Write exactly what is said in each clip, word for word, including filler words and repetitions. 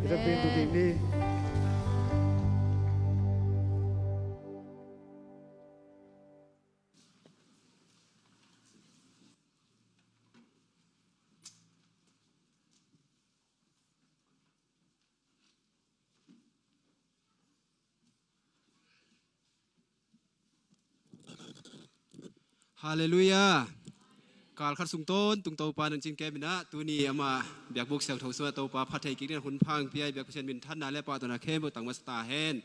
Zat pin tu ding ni. Halleluiah. Kal khat sung tawntung Topa nang cingkem in ah, tuni ama biakbuk siangtho sungah Topa phat thei kik ding hun pha hong pia i biak Pasian minthanna le pahtawina khempeuh tang masa ta hen.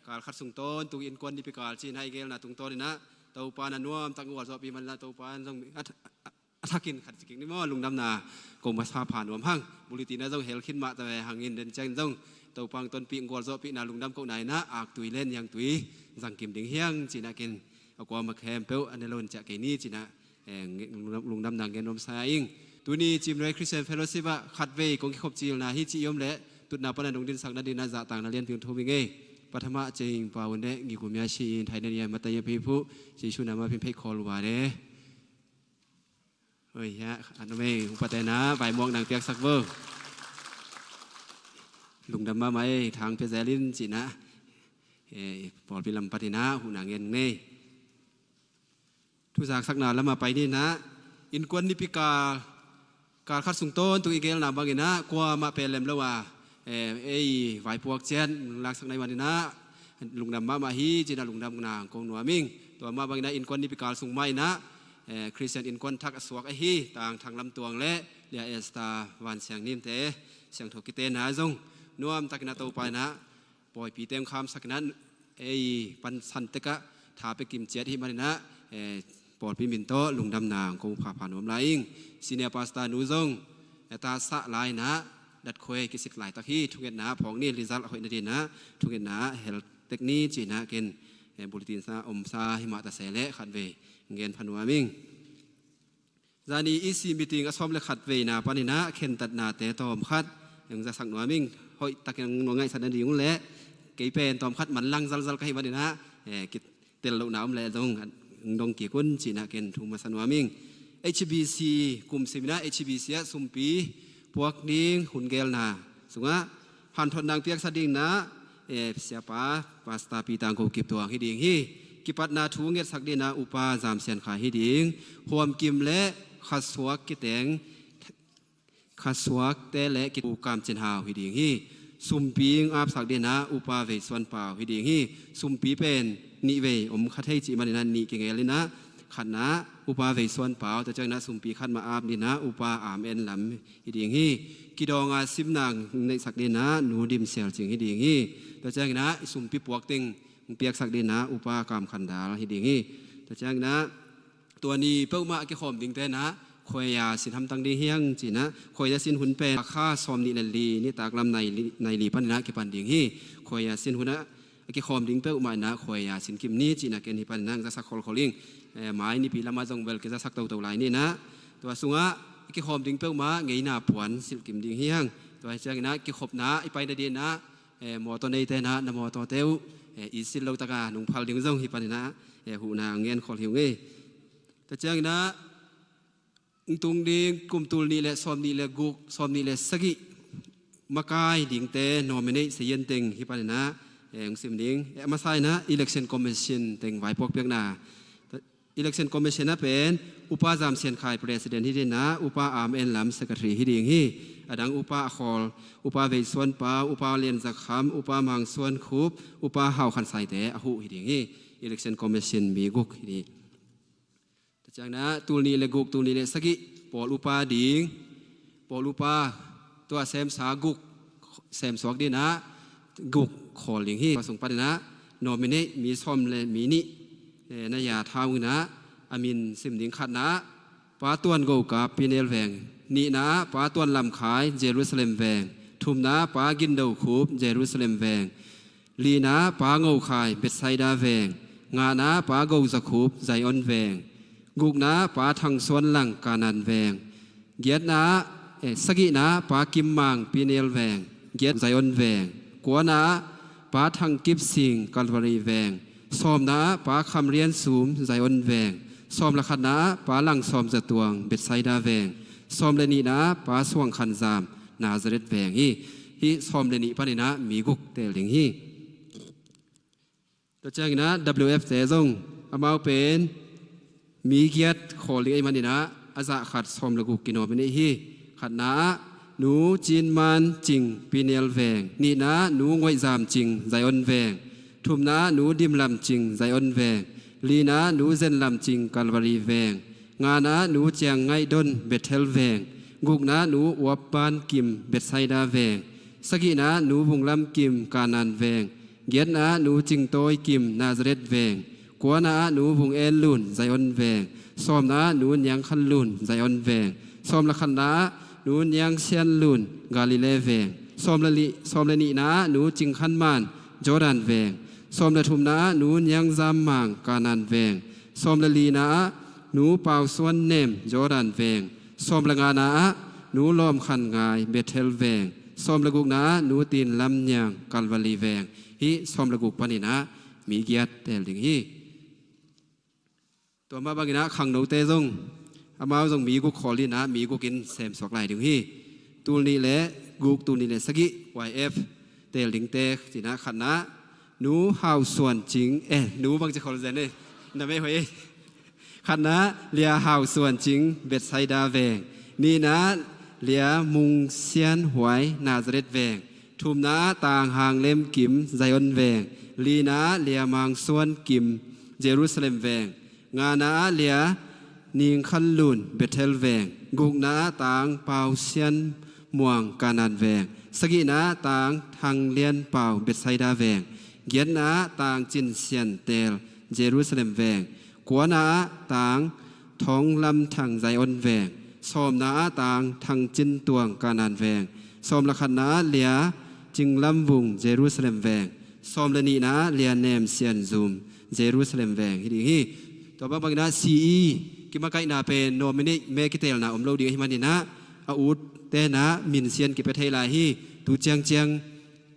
Kal khat sung tawntung innkuan nipi kal ci-in ah i geelna tungtawn in ah Topa na nuamtak gualzawhpih man in ah Topa in zong a, a, a thakin khat ci kik ni maw, lungdamna ko masa pha nuam hang. Bulletin ah zong hel khin mah ta ve hangin, den ciangin zong Topa hong tonpih gualzawhpihna lungdam kohna in ah aktui le niangtui zangkim ding hi hang ci-in ah ken a kuamah khempeuh a ne lo in ciah kei ni ci-in ah, eh, lungdam, lungdamna ngen nuam sa ing. Tuni Cimnuai Christian Fellowship ah khatvei kong kikhop cilna hi cih i om leh tutna pan a nong dinsak nadingin ah zahtakna lianpi hong thum ing ei. Pathama Cing Pau un le Ngikum Ya Shi in Thai na ni a mata ya phi phu Jesu nama phin phei khol wa de. Oi, ya, an mei upate na bai muak nang piaksak bo. Lungdam mahmah ei, thang pia zelin ci-in ah, eh, pawlpi lam patin ah huhna ngen nei. Thuzaksakna lamah pai ni in ah, innkuan nipi kal, kal khat sung tawntung i geelna bangin ah kuamah pelem lo a, eh, ei vaipuak ciat laksak na hih manin ah lungdam mahmah hi ci-in ah lungdamna ko nuam ing. Tua mah bangin ah innkuan nipi kal sung mah in ah, eh, Christian innkuan thak a suak ahi Tang Thang Lam Tuang le Lia Esther Van Siang Nim te siangtho kitenna zong nuamtakin ah Topa in ah pawipite hong khamsak in ah, ei pansan tek ah tha pia kim ciat hi manin ah, eh, pawlpi min tawh lungdamna ko phapha nuam lai ing. Senior Pastor nu zong, eh, ta sah lai in ah, datkhuai kisik laitak hi, thungetna phawk ni, result a hoih nadingin ah thungetna hel tek ni ci-in ah ken, eh, bulletin sa om sa hi mah ta se leh khatvei ngen pha nuam ing. Zani E C meeting a sawm le khat veina panin ah khentatnate tawmkhat hong zasak nuam ing. Hoihtakin hong ngaihsat nading uh leh kei pen tawmkhat manlang zalzal ka hih manin ah, eh, kitel lohna om leh zong hong dong kik un ci-in ah ken thu masa nuam ing. H B C kum sim in ah H B C ah sumpi puak ding hun geelna sungah hanthotna hong piaksak dingin ah, eh, Siapa Pastor Pi Tang Ko Kip Tuang hi ding hi. Kipatna thu ngetsak dingin ah Upa Zam Sian Khai hi ding. Huam Kim le Khasuak kiteng, Khasuakte le kitu Kam Cin Hau hi ding hi. Sumpi hong apsak dingin ah Upa Vei Suan Pau hi ding hi. Sumpi pen nih vei om kha thei cih manin ah nih kingel in ah, khatna Upa Vei Suan Pau, tua ciangin ah sumpi khat mah ap dingin ah Upa Am En Lam hi ding hi. Kidawng a simna neihsak dingin ah Nu Dim Sial Cing hi ding hi. Tua ciangin ah i sumpi puak teng hong piaksak dingin ah Upa Kam Khan Dal hi ding hi. Tua ciangin ah tua ni peuhmah a kikhawm dingte in ah khuaia sin hamtang ding hi hang ci-in ah, khuaia sin hun pen kha sawmnih le li nitak lam nai li, nai li panin ah kipan ding hi. Khuaia sin hun ah a kikhawm ding peuhmah in ah khuaia sin kim ni ci-in ah ken hih panin ah zasak kholkhol ing. Eh, mai nipi lamah zong bel kizasak toto lai ni in ah, tua sungah a kikhawm ding peuhmah ngeina puan silh kim ding hi hang. Tua hi ciangin ah kikhopna i pai nadingin ah, eh, mawtaw neite in ah na mawtawte uh, eh, i silh lo taka nong phal ding uh zong hih panin ah, eh, huhna ngen khol hi ung ei. Tua ciangin ah hong tung ding kum tul nih le sawmnih le guk, sawmnih le sagih makai dingte nominate sazian teng hih panin ah, eh, hong sim ding. Eh, a masa in ah Election Commission teng vaipuak piakna. Election Commission ah pen Upa Zam Sian Khai President hi dingin ah, Upa Am En Lam Secretary hi ding hi. A dang upa a khawl, Upa Vei Suan Pau, Upa Lian Za Kham, Upa Mang Suan Khup, Upa Hau Khan Saite a huh hi ding hi. Election Commission mi guk hi ding. Tua ciangin ah tul nih le guk, tul nih le sagih pawl upa ding, pawl upa tua semsa guk semsuak dingin ah guk khawl ding hi. Tua sung panin ah nominate mi sawm le mi nih, eh, na ya thau in ah a min sim ding. Khatna ah Pa Tuan Go Kap, Pi Nel Veng. Nihna ah Pa Tuan Lam Khai, Jerusalem Veng. Thumna ah Pa Gin Do Khup, Jerusalem Veng. Lina Pa Ngo Khai, Bethsaida Veng. Ngana Pa Go Za Khup, Zion Veng. Gukna Pa Thang Suan Lang, Kanan Veng. Giatna, eh, sagihna Pa Kim Mang, Pi Nel Veng. Giat, Zion Veng. Kuana Pa Thang Kip Sing, Calvary Veng. Sawmna Pa Kham Rian Sum, Zion Veng. Sawm le khatna Pa Lang Sawm Za Tuang, Bethsaida Veng. Sawm le nihna Pa Suang Khan Zam, Nazareth Veng hi. Hih sawm le nih paninah mi guk teel ding hi. Tua cianginah W F te zong amau pen mi giat khawl ding ahih maninah a zah khat sawm le guk kinawm in ei hi. Khatna ah Nu Cin Man Cing Piniel Veng, nihna ah Nu Ngoih Zam Cing Zion Veng, thumna ah Nu Dim Lam Cing Zion Veng, lina ah Nu Zen Lam Cing Kalvari Veng, ngana ah Nu Ciang Ngaih Don Bethel Veng, gukna ah Nu Uap Ban Kim Bethsaida Veng, sagihna ah Nu Vung Lam Kim Kanan Veng, giatna ah Nu Cing Tawi Kim Nazareth Veng, kuana ah Nu Vung En Lun Zion Veng, sawmna ah Nu Niang Khan Lun Zion Veng, sawm le khatna ah Nu Niang Sian Lun Galilee Veng, sawm le nih, sawm le nihna ah Nu Cing Khan Man Jordan Veng, sawm le thumna ah Nu Niang Zam Mang Kanan Veng, sawm le lina ah Nu Pau Suan Nem Jordan Veng, sawm le ngana ah Nu Lawm Khan Ngai Bethel Veng, sawm le gukna ah Nu Tin Lam Niang Kalvali Veng. Hih sawm le guk paninah mi giat teel ding hi. Tua mah banginah khangnote zong amau zong mi guk khawl inah mi guk in semsuak lai ding hi. Tul nih le guk, tul nih le sagih Y F teel dingte cinah khatna Nu Hau Suan Cing, eh, Nu bangci khol zen eh, na mei huai eh. Khatna Lia Hau Suan Cing Bethsaida Veng, nihna Lia Mung Sian Huai Nazareth Veng, thumna Tang Hang Lem Kim Zion Veng, lina Lia Mang Suan Kim Jerusalem Veng, ngana Lia Ning Khan Lun Bethel Veng, gukna Tang Pau Sian Muang Kanan Veng, sagihna Tang Thang Lian Pau Bethsaida Veng, giatna Tang Cin Sian Tel Jerusalem Veng, kuana Tang Thong Lam Thang Zion Veng, sawmna Tang Thang Cin Tuang Kanan Veng, sawm le khatna Lia Cing Lam Vung Jerusalem Veng, sawm le nihna Lia Nem Sian Zum Jerusalem Veng hi ding hi. Tua bangbanginah C E kimakaihna pen nominate me kiteelna om lo ding ahih maninah a ut tenah minsian kipia thei lai hi. Tu ciangciang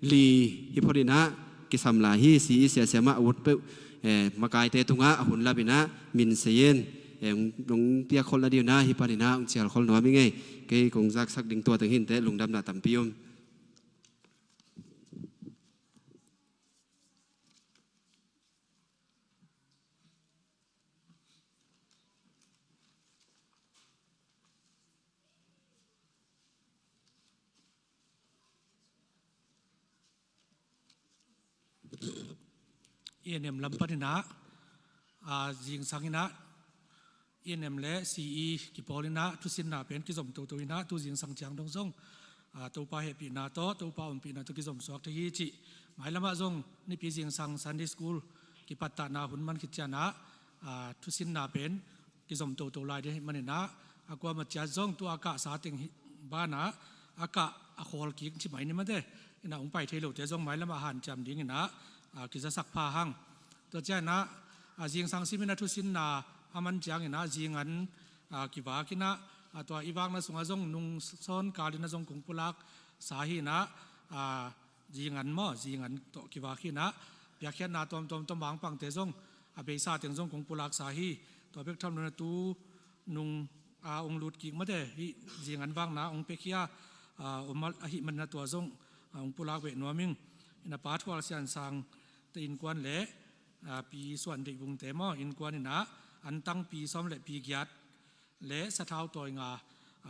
li hi photinah kisam lai hi. C E siasia mah a ut peuh, eh, makaite tungah a hun lapinah min sei in, eh, nong piak kholh nadinginah hih paninah hong cial khol nuam hi ngei. Kei kong zaksak ding tua teng hinteh lungdamna tampi om. E N M lam paninah, a, zingsang inah E N M le C E kipawl inah thusinna pen kizom toto inah tu zingsang ciang dong zong, a, Topa hehpihna tawh, Topa ompihna tawh kizom suak thei hi cih. Mailamah zong nipi zingsang Sunday School kipattahna hun man khit cianah, a, thusinna pen kizom toto lai ding ahih maninah a kuamah ciat zong tua a kahsa teng hi banah a kah a khawl kik ci mai ni mate inah hong pai thei lote zong mailamah hanciam dinginah, a, kizasak pha hang. Tua cianah, a, zingsang siminah thusinna a man cianginah zingan, a, kivak inah, a, tua i vakna sungah zong nung sawn kal inah zong kong pulak sa hinah, a, zingan maw, zingan tawh kivak hinah piakkhiatna tuamtuam tawh mangpangte zong a beisa teng zong kong pulak sa hi. Tua bek tham lo inah tu nung a hong lut kik mate hih zingan vakna hong piakhia, a, om ahih maninah tua zong, a, hong pulak beh nuam ing. Inah Pa Thual Sian Sang te innkuan le, a, Pi Suan Deih Vungte maw innkuan inah antang pi sawm le pi giat le sathau tawi nga,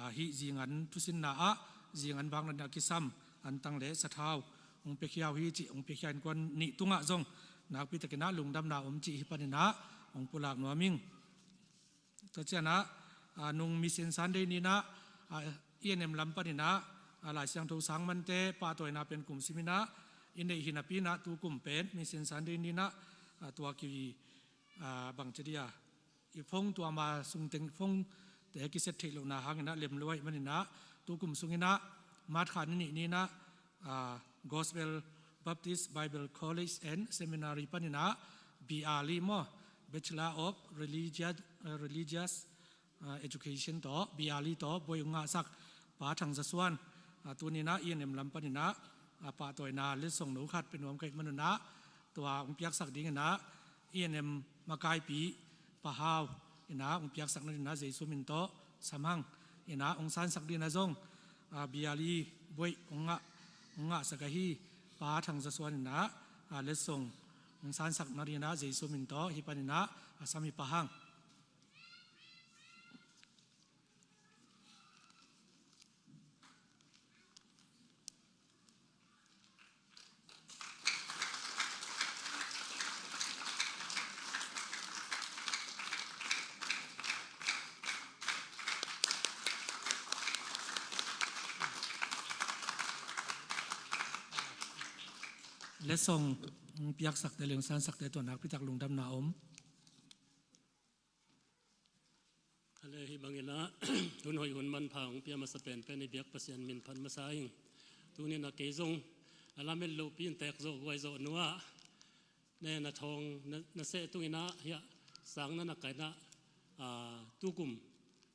a, hih zingan thusinna ah zingan vakna dinah kisam antang le sathau hong piakhia uh hi cih hong piakhia innkuan nih tungah zong nakpi takinah lungdamna om cih hih paninah hong pulak nuam ing. Tua cianah, a, nung Mission Sunday ninah, a, E N M lam paninah, a, Lai Siangtho sang mante pahtawina pen kum siminah i neih hi napi inah tu kum pen Mission Sunday ninah, a, tua ki, a, bangci dia i phone tua ma sungteng phone te kiset theih lohna hanginah lem lo ahih maninah tu kum sunginah March kha ni nih ninah, a, Gospel Baptist Bible College and Seminary paninah B R li maw, Bachelor of Religious, a, Religious, a, Education tawh B R li tawh buai hong ngahsak Pa Thang Za Suan, a, tuninah E N M lam paninah, a, pahtawina letsong no khat pia nuam ka hih manunah tua hong piaksak dinginah E N M makaipi Pa Hau inah hong piaksak nadinah Jesu min tawh sam hang. Inah hong sansak dinginah zong, a, B R li buai hong ngah ngahsak ahi Pa Thang Za Suan in ah, a, letsong hong sansak nading in ah Jesu min tawh hih panin ah a sam hi pah hang. Letsong piaksakte le hong sansakte tungah nakpitak lungdamna om. A le, hih bangin ah hun hoih hun manpha hong pia masa penpen i biak Pasian min phat masa ing. Tuni in ah kei zong a lamet lohpi in teek zawh guai zawh nuah, ne, na thawng na, na seh tungin ah hiah sang na na kaih in ah, a, tukum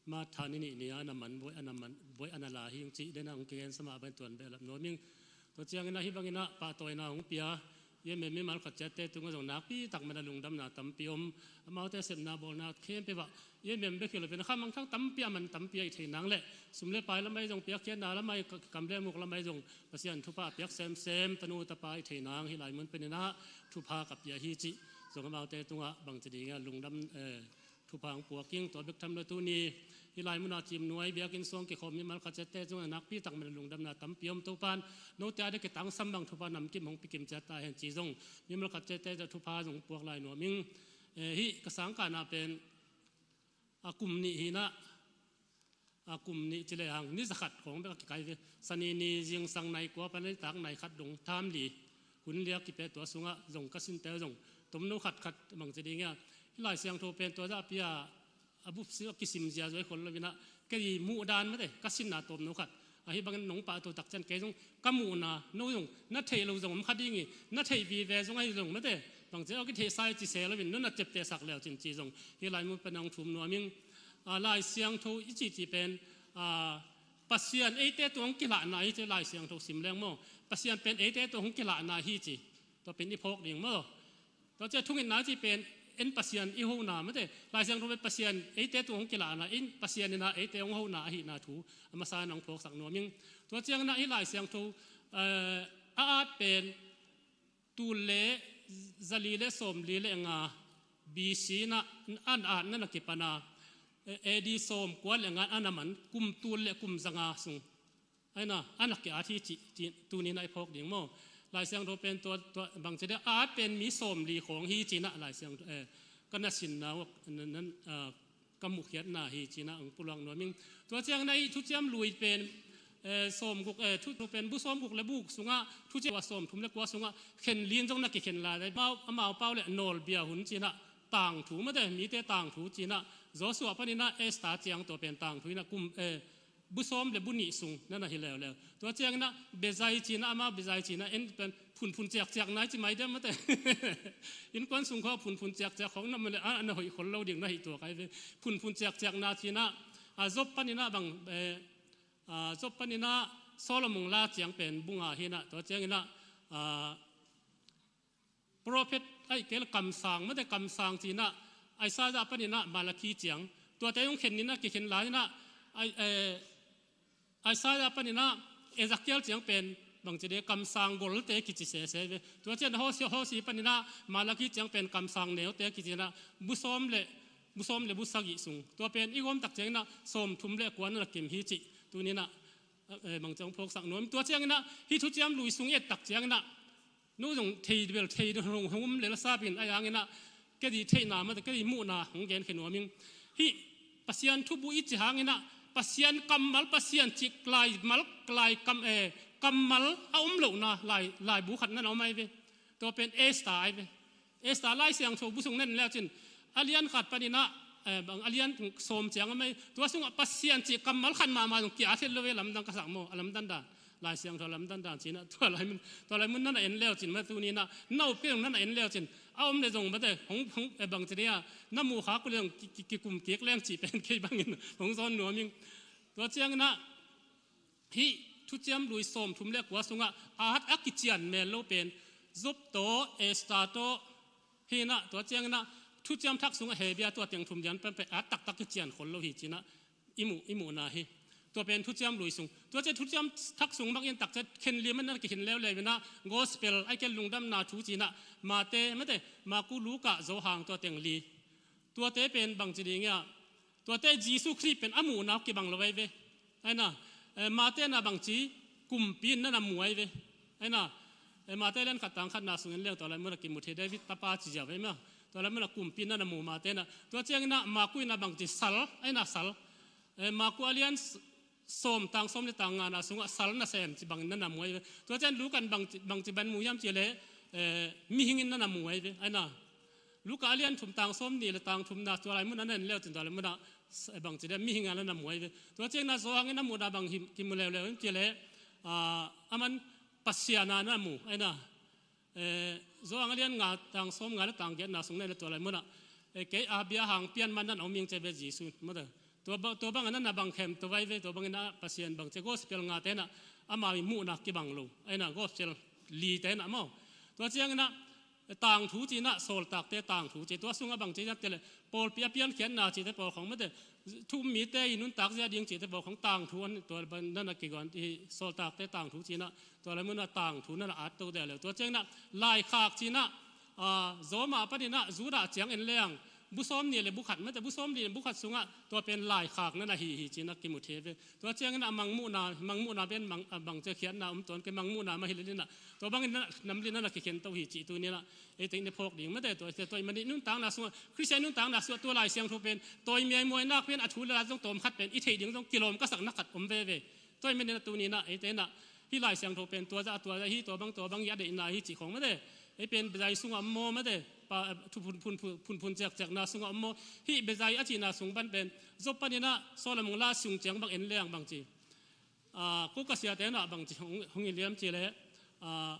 March tha ni nih ni-a na man buai, a na man buai, a na la hi ing cih den ah hong kigen sa mah bangin tuan behlap nuam ing. Tua ciangin ah hih bangin ah pahtawina hong pia i M M mimal khat ciatte tungah zong nakpitak man a lungdamna tampi om. Amaute sepna bawlna khempeuh ah i M M bek hi lo pen a khamangthang tampi a man tampi a i thei nang le sum le pai lamah i zong piakkhiatna lamah i ka-, kam le muk lamah i zong Pasian thupha a piak semsem tanu tapa i thei nang hih lai mun penin ah thupha ka pia hi cih zong amaute tungah bangci ding a lungdam, eh, thupha hong puak ing. Tua bek tham lo tuni hih lai munah Cimnuai biakinn sung kikhawm mimal khat ciatte tungah nakpitak man a lungdamna tampi om. Topan note a dek kitangsam bang thupha namkim hong pikim ciat ta hen ci zong mimal khat ciatte tungah thupha zong puak lai nuam ing. Eh, hih ka sangkahna pen a kum nih hi in ah, a kum nih ci le hang ni zakhat khawng bek a kikai ve. Sani ni zingsang nai kua pan nitak nai khat dong tham li hun liak kipia, tua sungah zong ka sinte zong tomno khatkhat bangci ding a, hih Lai Siangtho pen tua zah pia a bupsi a kisim zia zuai khol lo in ah, kei muh dan mate ka sinna tomno khat ahi bangin nong pahto tak ciang kei zong ka muhna, no zong na theih lo zong om kha ding hi, na theih vive zong ahi zong mate, bangci a kitheihsa i ci se lo in, no na ciaptehsak leu cin ci zong hih lai mun pan hong thum nuam ing. A, Lai Siangtho i cihcih pen, a, Pasian eite tungah hong kilahna hi ci, Lai Siangtho sim leng maw, Pasian pen eite tungah hong kilahna hi ci, tua pen i phawk ding maw. Tua ciang thungetna cih pen en Pasian i hona mate, Lai Siangtho pen Pasian eite tungah hong kilahna, en Pasian in ah eite hong hona ahihna thu a masa in hong phawksak nuam ing. Tua ciangin ah hih Lai Siangtho, eh, a at pen tul le zali le sawmli le nga B C in ah an at na na kipan a, eh, A D sawmkua le nga a na man kum tul le kum zanga sung a na, a na ki-at hi ci, ci, tuni in ah i phawk ding maw. Lai Siangtho pen tua, tua bangci ding a at pen mi sawmli khawng hi ci in ah Lai Siangtho, eh, ka na sinna uh, nan, nan, ah, ka muhkhiatna hi ci in ah hong pulak nuam ing. Tua ciangin ah i Thuciam Lui pen, eh, sawmguk, eh, thu, thu pen bu sawmguk le buk sungah, Thuciam Lui sawmthum le kua sungah khen li in zong na kikhen lai. Amau, amau pau le nawlbia hun ci in ah tangthu mate, mite tangthu ci in ah Joshua panin ah Esther ciang tua pen tangthu in ah kum, eh, bu sawm le bu nih sung na na hi leuleu. Tua ciangin ah bezai ci in ah, amau bezai ci in ah en pen phunphun ciakciak nai ci mai diam mate. Innkuan sung khawng phunphun ciakciak khawng na mah le a, a na hoih khol lo ding na hi tua kai ve. Phunphun ciakciakna ci in ah, a, Job panin ah bang, eh, a, Job panin ah Solomon la ciang pen bu nga hi in ah, tua ciangin ah, a, prophet ahi kei le kamsang mate, kamsang ci in ah Isaiah panin ah Malakhi ciang, tuate hong khen in ah kikhen lai in ah, ai, eh, Isaiah panin ah Ezekiel ciang pen bangci ding kamsang golte kici sese ve. Tua ciang Hosea, Hosea panin ah Malakhi ciang pen kamsang neute kici in ah bu sawm le, bu sawm le bu sagih sung. Tua pen i gawm tak ciangin ah sawmthum le kua na na kim hi ci. Tuni in ah, eh, bangci hong phawksak nuam. Tua ciangin ah hih Thuciam Lui sung i et tak ciangin ah no zong thei bel thei hong, hong um lel sa pen a, a hangin ah kei theihna mate, kei muhna hong genkhia nuam ing. Hih Pasian thubu i cih hangin ah Pasian kammal, Pasian cih laimal, lai kam, eh, kammal a om lohna lai, laibu khat na na om ahi ve. Tua pen Esther ahi ve. Esther Lai Siangtho bu sung na en leu cin a lian khat panin ah, eh, bang a lian sawm ciang a mai, tua sungah Pasian cih kammal khat mahmah zong ki-at het lo ve, lamdang ka sak maw, a lamdang dan. Lai Siangtho lamdang dan ci in ah, tua lai mun, tua lai mun na na en leu cin mate, tuni in ah na up kei zong na na en leu cin a om le zong mate, hong, hong, eh, bangci ding a, na muh khak uh le zong ki, ki, kikum kik leng cih pen kei bangin hong zawn nuam ing. Tua ciangin ah hih Thuciam Lui sawmthum le kua sungah a at a kician mel lo pen Job tawh, Esther tawh hi in ah, tua ciangin ah Thuciam Thak sungah Hebru tua teng thum lian pen pen a at taktak kician khol lo hi ci in ah i muh, i muhna hi. Tua pen thuciam lui sung. Tua ciang thuciam thak sung bangin takciat khen lim in a kikhin leuleu inah gospel a kel lungdamna thu cinah Mate, mate, Maku, Luka, Johan tua teng li. Tuate pen bangci ding ia, tuate Jesu Khrih pen a muhna kibang lo ai ve. Aina, eh, Mate na bangci kumpi in na na mu ai ve. Aina, eh, Mate lian khat tang khatna sungin leng tua lai muna kimu thei David tapa ci zia ve ma. Tua lai muna kumpi in na na mu Mate na. Tua ciangina Maku ina bangci sal, aina sal. Eh, Maku a lian s-, sawm tang sawm le tang ngana sungah sal nasem ci bangin na na mu ai ve. Tua cian Lukan bangci, bangci ban mu hiam ci le, eh, mihingin na na mu ai ve. Aina, Luka a lian thum tang sawm nih le tang thumna tua lai muna na en leu cin tua lai muna s-, bangci le mihing a na na mu ai ve. Tua ciangna Johan in a muhna bang him kimu leuleu in ci le, ah, aman Pasian a na na mu. Aina, eh, Johan a lian nga tang sawm nga le tang giatna sung na en le tua lai muna, eh, kei a bia hang pian man na na om ing ci ve Jesu. Mata. Tua ba-, tua bang a na na bang khem tua vai ve, tua bangin a Pasian bangci gospel nga tena ama i muhna kibang lo. Aina gospel li tena maw. Tua ciangina tangthu cinah sawltakte tangthu ci. Tua sungah bangci na tele pawlpi a piankhiatna cite pawl khong mate. Thu um mite i nuntak zia ding cite pawl khong tangthu an tua ban na na kigon i sawltakte tangthu cinah tua lai muna tangthu na na at to de leu. Tua ciangina laikhak cinah, ah, Roma paninah Judah ciang en leng bu sawm nih le bu khat mate, bu sawm nih le bu khat sungah tua pen laikhak na na hi hi cinah kimu thei ve. Tua ciangina mangmuhna, mangmuhna pen mang, ah, bangci khiatna um tuan kei mangmuhna ma hi le linah tua bangin na, namli na na kikhen to hi ci tuninah. Ei teng ne phawk ding mate tua, tua i mani nuntakna sungah, Khristian nuntakna sungah tua Lai Siangtho pen tua i miaimuainak pen a thu le la zong tawm khat pen i theih ding zong kilawm ka sakna khat om veve. Tua i mani na tuninah ei tena hih Lai Siangtho pen tua zah, tua zah hi, tua bang, tua bang hi a deihna hi cih khong mate. Ei pen bezai sungah om maw mate, pa, thu phun, phun, phun, phun, phun ciakciakna sungah om maw. Hih bezai a cihna sung ban pen Job paninah Solomon la sung ciang bang en leng bangci, ah, ko ka siate nah bangci hong, hong i liam ci le, ah,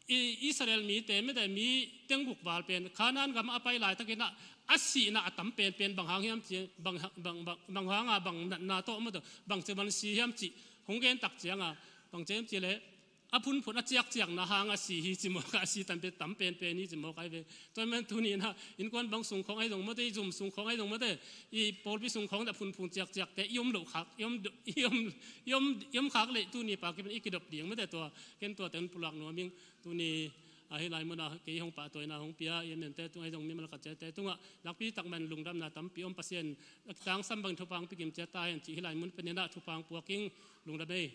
i, Israel mite mate mi tengguk val pen Kanaan gam a pai laitakinah a sihna a tam penpen bang hang hiam ci, bang, bang, bang, bang hanga bang natna tawh mate bangci ban si hiam ci hong gen tak cianga bangci hiam ci le a phunphun a ciakciakna hanga si hi ci mawk a, a si tampen tam penpen hi ci mawk ai ve. Tua man tuninah innkuan bang sung khong ai zong mate, i zum sung khong ai zong mate, i pawlpi sung khong dah phunphun ciakciakte i om loh khak, i om, i om, i om, i om khak leh tuni pa kipan i kidop ding mate tua. Ken tua ten pulak nuam ing tuni, ah, hih lai muna kei hong pahtawina hong pia i mente tung ai zong mimal khat ciate tungah nakpi tak man lungdamna tampi om Pasian a tangsam bangin thupha hong pia kim ciat ta hen ci hih lai mun paninah thupha hong puak ing. Lungdam ei.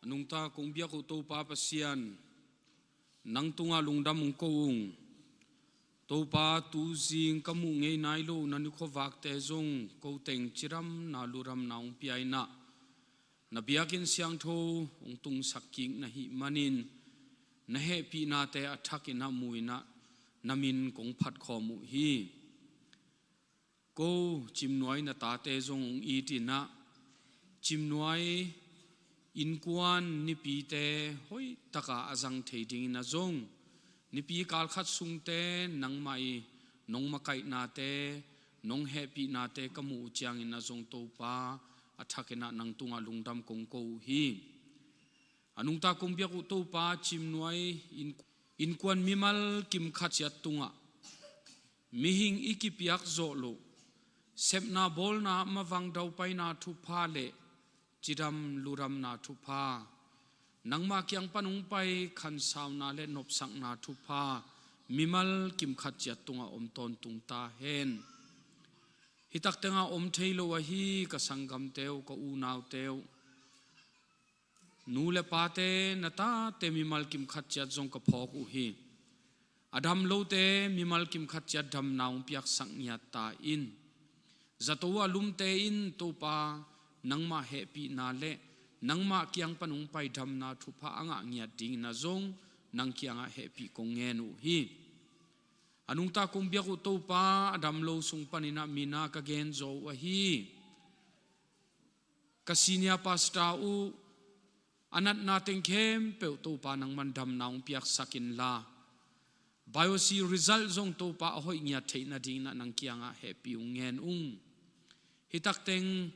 A nungta kong biak uh Topa Pasian, nang tungah lungdam hong ko ung. Topa, tuzing ka muh ngei nai lo na ni khuavakte zong ko teng cidamna ludamna hong pia in ah, na biakinn siangtho hong tungsak kik na hih manin, na hehpihnate a thakin ah mu in ah, na min kong phat khawm uh hi. Ko Cimnuai na tate zong hong it in ah, Cimnuai innkuan nipite hoih taka a zang thei dingin ah zong, nipi kalkhat sungte nangmah i nong makaihnate, nong hehpihnate ka muh uh ciangin ah zong Topa, a thakin ah nang tungah lungdam kong ko uh hi. A nungta kong biak uh Topa, Cimnuai inn, innkuan mimal kim khat ciat tungah mihing i kipiak zawh loh, sepna bawlna mavang daupaina thupha le cidam ludamna thupha, nangmah kiang pan hong pai khansauna le nopsakna thupha mimal kim khat ciat tungah om tawntung ta hen. Hi tak tengah om thei lo ahi ka sanggamte uh, ka unaute uh, nu le pate, na tate mimal kim khat ciat zong ka phawk uh hi. A dam lote mimal kim khat ciat damna hong piaksak ngiat ta in. Zato a lumte in Topa, nangmah hehpihna le nangmah kiang pan hong pai damna thupha a ngah ngiat dingin ah zong nang kiangah hehpih kong ngen uh hi. A nungta kong biak uh Topa, a dam lo sung panin ah min ah ka gen zaw uh ahi ka senior pastor uh, a natna teng khempeuh Topa, nangman damna hong piaksak inla, biopsy result zong Topa, a hoih ngiat theih nadingin ah nang kiangah hehpih hong ngen ung. Hi tak teng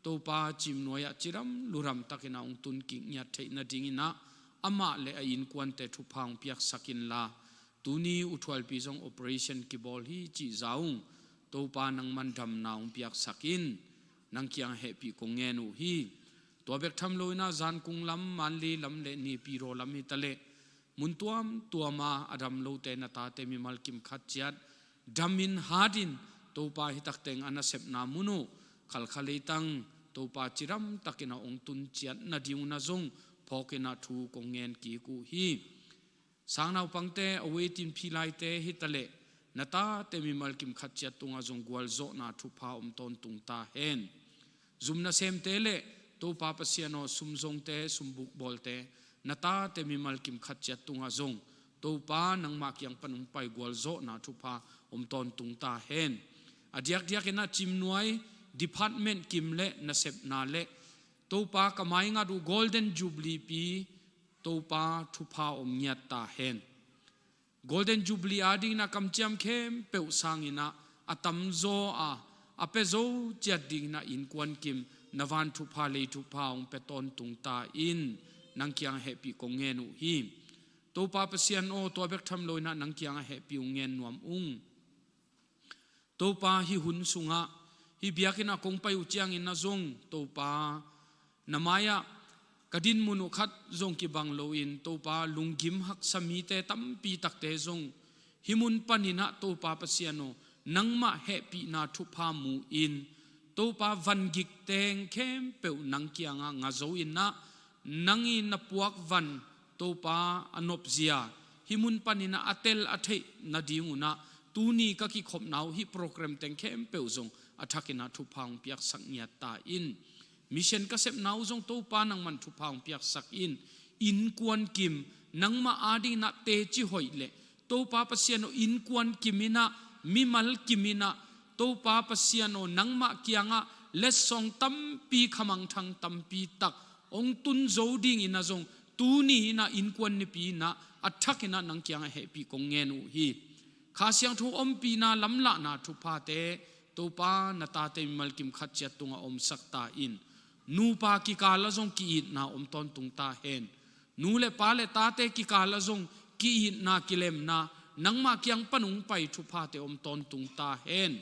Topa, Cimnuai ah cidam ludam takin ah hong tun kik ngiat theih nadingin ah amah le a innkuante thupha hong piaksak inla, tuni uthualpi zong operation kibawl hi cih za ung, Topa, nangman damna hong piaksak in. Nang kiang hehpih kong ngen uh hi. Tua bek tham loin ah zankung lam, Manli lam le Naypyidaw lam hi ta leh, mun tuamtuam a a dam lote na tate mimal kim khat ciat damin hatin, Topa, hi tak teng a nasepna mun uh Khalkha leitang, Topa, cidam takin ah hong tun ciat nading un ah zong phawk in ah thu kong ngen kik uh hi. Sangnaupangte, a waiting phi laite hi ta leh, na tate mimal kim khat ciat tungah zong gualzawhna thupha om tawntung ta hen. Zum nasemte le Topa Pasian aw, sumzongte, sumbuk bawlte, na tate mimal kim khat ciat tungah zong Topa, nangmah kiang pan hong pai gualzawhna thupha om tawntung ta hen. A diakdiakin ah Cimnuai department kim le nasepna le Topa, ka maingat uh Golden Jubilee pi, Topa, thupha om ngiat ta hen. Golden Jubilee adingin ah kamciam khempeuh sangin ah a tamzaw a, a pia zo ciat dingin ah innkuan kim, na van thupha lei thupha hong pia tawntung ta in. Nang kiang hehpih kong ngen uh hi. Topa Pasian aw, tua bek tham loin ah nang kiangah hehpih hong ngen nuam ung. Topa, hih hun sungah, hih biakinn ah kong pai uh ciangin ah zong, Topa, na mai-ah ka dinmun uh khat zong kibang loin, Topa, lunggim haksa mite tampi takte zong hih mun panin ah, Topa Pasian aw, nangmah hehpihna thupha mu in, Topa, van gik teng khempeuh nang kiangah nga zo in ah, nang in na puak van, Topa, a nopzia, hih mun panin ah a tel a theih nading un ah, tuni ka kikhopna uh hih program teng khempeuh zong a thakin ah thupha hong piaksak ngiat ta in. Mission ka sepna uh zong, Topa, nangman thupha hong piaksak in. Innkuan kim, nangmah adingin ah teci hoih le, Topa Pasian aw, innkuan kim in ah, mimal kim in ah, Topa Pasian aw, nangmah kiangah letsong tampi, khamangthang tampi tak hong tun zo dingin ah zong, tuni in ah innkuan nipi in ah a thakin ah nang kiangah hehpih kong ngen uh hi. Kha Siangtho ompihna, lamlahna thuphate, Topa, na tate mimal kim khat ciat tungah omsak ta in. Nupa kikal ah zong ki-itna om tawntung ta hen. Nu le pa le tate kikal ah zong ki-itna, kilemna, nangmah kiang pan hong pai thuphate om tawntung ta hen.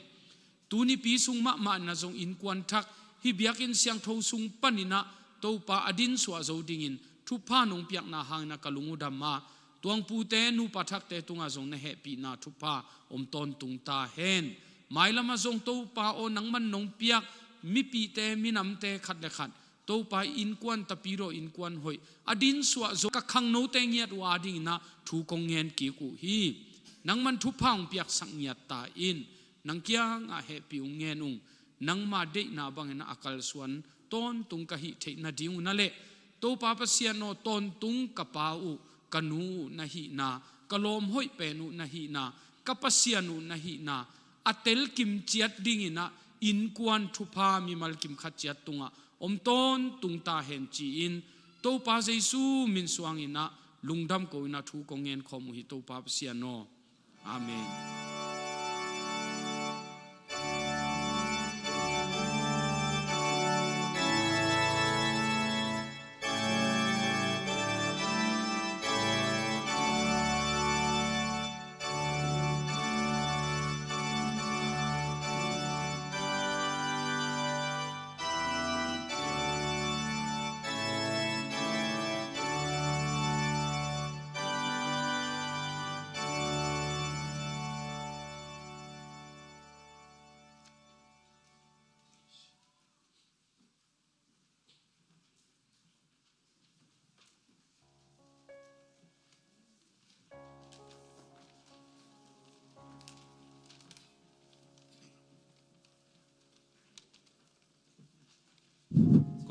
Tunipi sung mahmah in ah zong innkuan thak, hih biakinn siangtho sung panin ah, Topa, a dinsuah zo dingin thupha nong piakna hangin ah ka lung uh dam a, tuangpute, nupa thakte tungah zong na hehpihna thupha om tawntung ta hen. Mailam ah zong, Topa aw, nangman nong piak mipite, minamte khat le khat, Topa, innkuan tapidaw, innkuan hoih a dinsuah zo ka khangnote ngiat uh adingin ah thu kong ngen kik uh hi. Nangman thupha hong piaksak ngiat ta in. Nang kiangah hehpih ung, ngen ung. Nangma deihna bangin ah a kalsuan tawntung ka hih theih nading un ah leh, Topa Pasian aw, tawntung ka pa uh, ka nu uh na hihna, ka lawm hoih pen uh na hihna, ka Pasian uh na hihna a telkim ciat dingin ah innkuan thupha mimal kim khat ciat tungah om tawntung ta hen ci-in, Topa Jesu min suangin ah lungdam ko-in ah thu kong ngen khawm uh hi, Topa Pasian aw. Amen.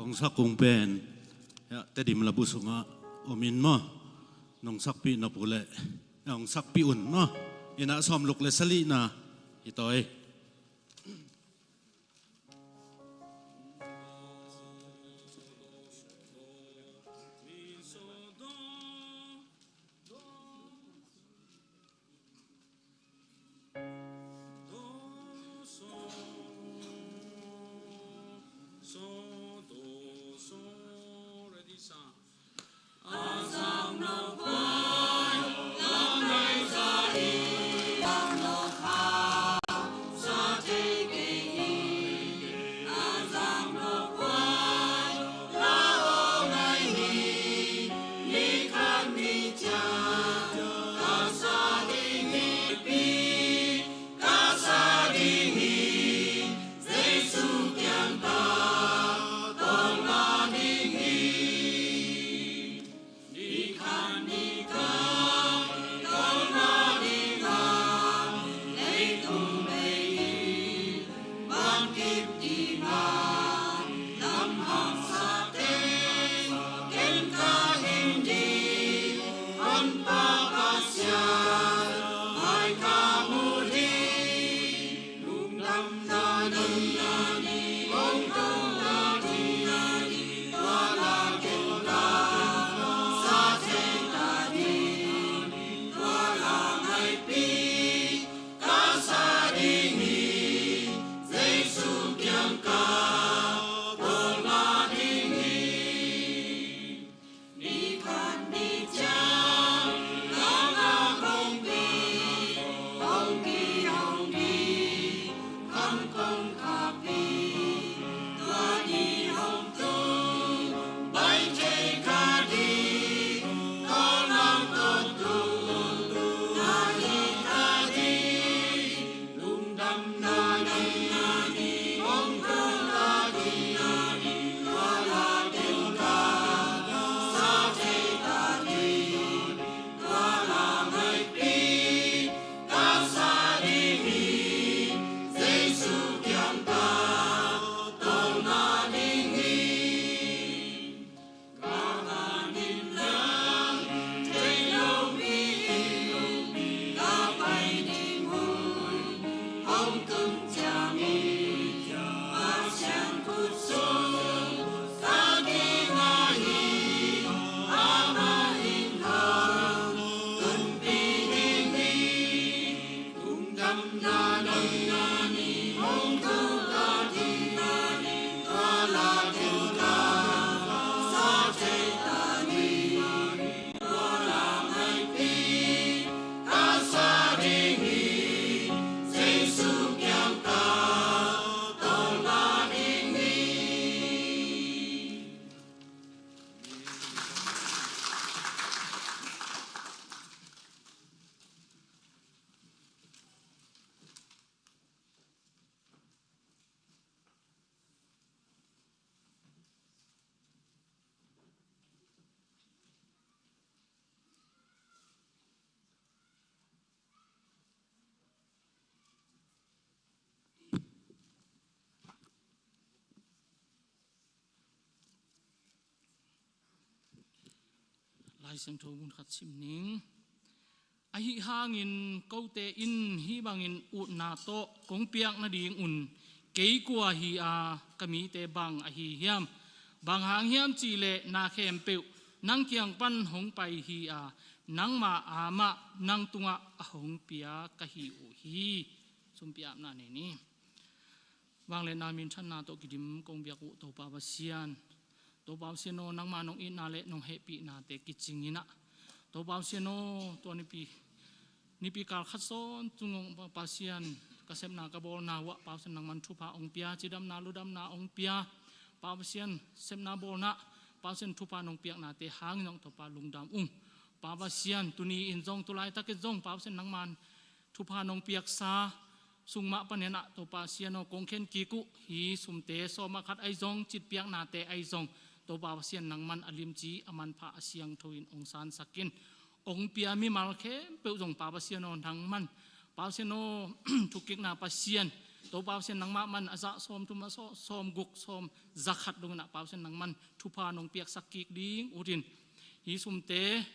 Kong sak kung pen, ya, Tedim labu sungah om in maw. Nong sakpih nop uh leh, ya, hong sakpih un maw. Inn ah sawmguk le sagihna hi tawi. Lai Siangtho mun khat sim ning. Ahi hangin kote in hih bangin utna tawh kong piak nadingun kei kua hi a, ka mite bang ahi hiam? Bang hang hiam cihleh na khempeuh nang kiang pan hong pai hi a, nangma amah nang tungah a hong pia ka hi uh hi. Sumpi apna nei ni. Vangliatna minthanna tawh kidim kong biak uh Topa Pasian, Topa Pasian aw, nangma nong itna le nong hehpihnate kicing in ah, Topa Pasian aw, tua nipi, nipi kal khat sawn tung ung Pasian, ka sepna ka bawlna uh ah Pasian nangman thupha hong pia, cidamna ludamna hong pia. Pasian, sepna bawlna Pasian thupha nong piaknate hangin zong Topa lungdam ung. Pasian, tuni in zong, tu laitakin zong Pasian nangman thupha nong piaksa sung mah panin ah Topa Pasian aw, kong khen kik uh hih sumte, sawm ah khat ahi zong, citpiaknate ahi zong, Topa Pasian nangman a limci, a manpha, a siangtho in hong sansak in. Hong pia mimal khempeuh zong Pasian aw, nangman Pasian aw, thukikna Pasian, Topa Pasian nangmah man a zah sawmthum, a sawm, sawmguk, sawm, za khat dongin ah Pasian nangman thupha nong piaksak kik ding utin, hih sumte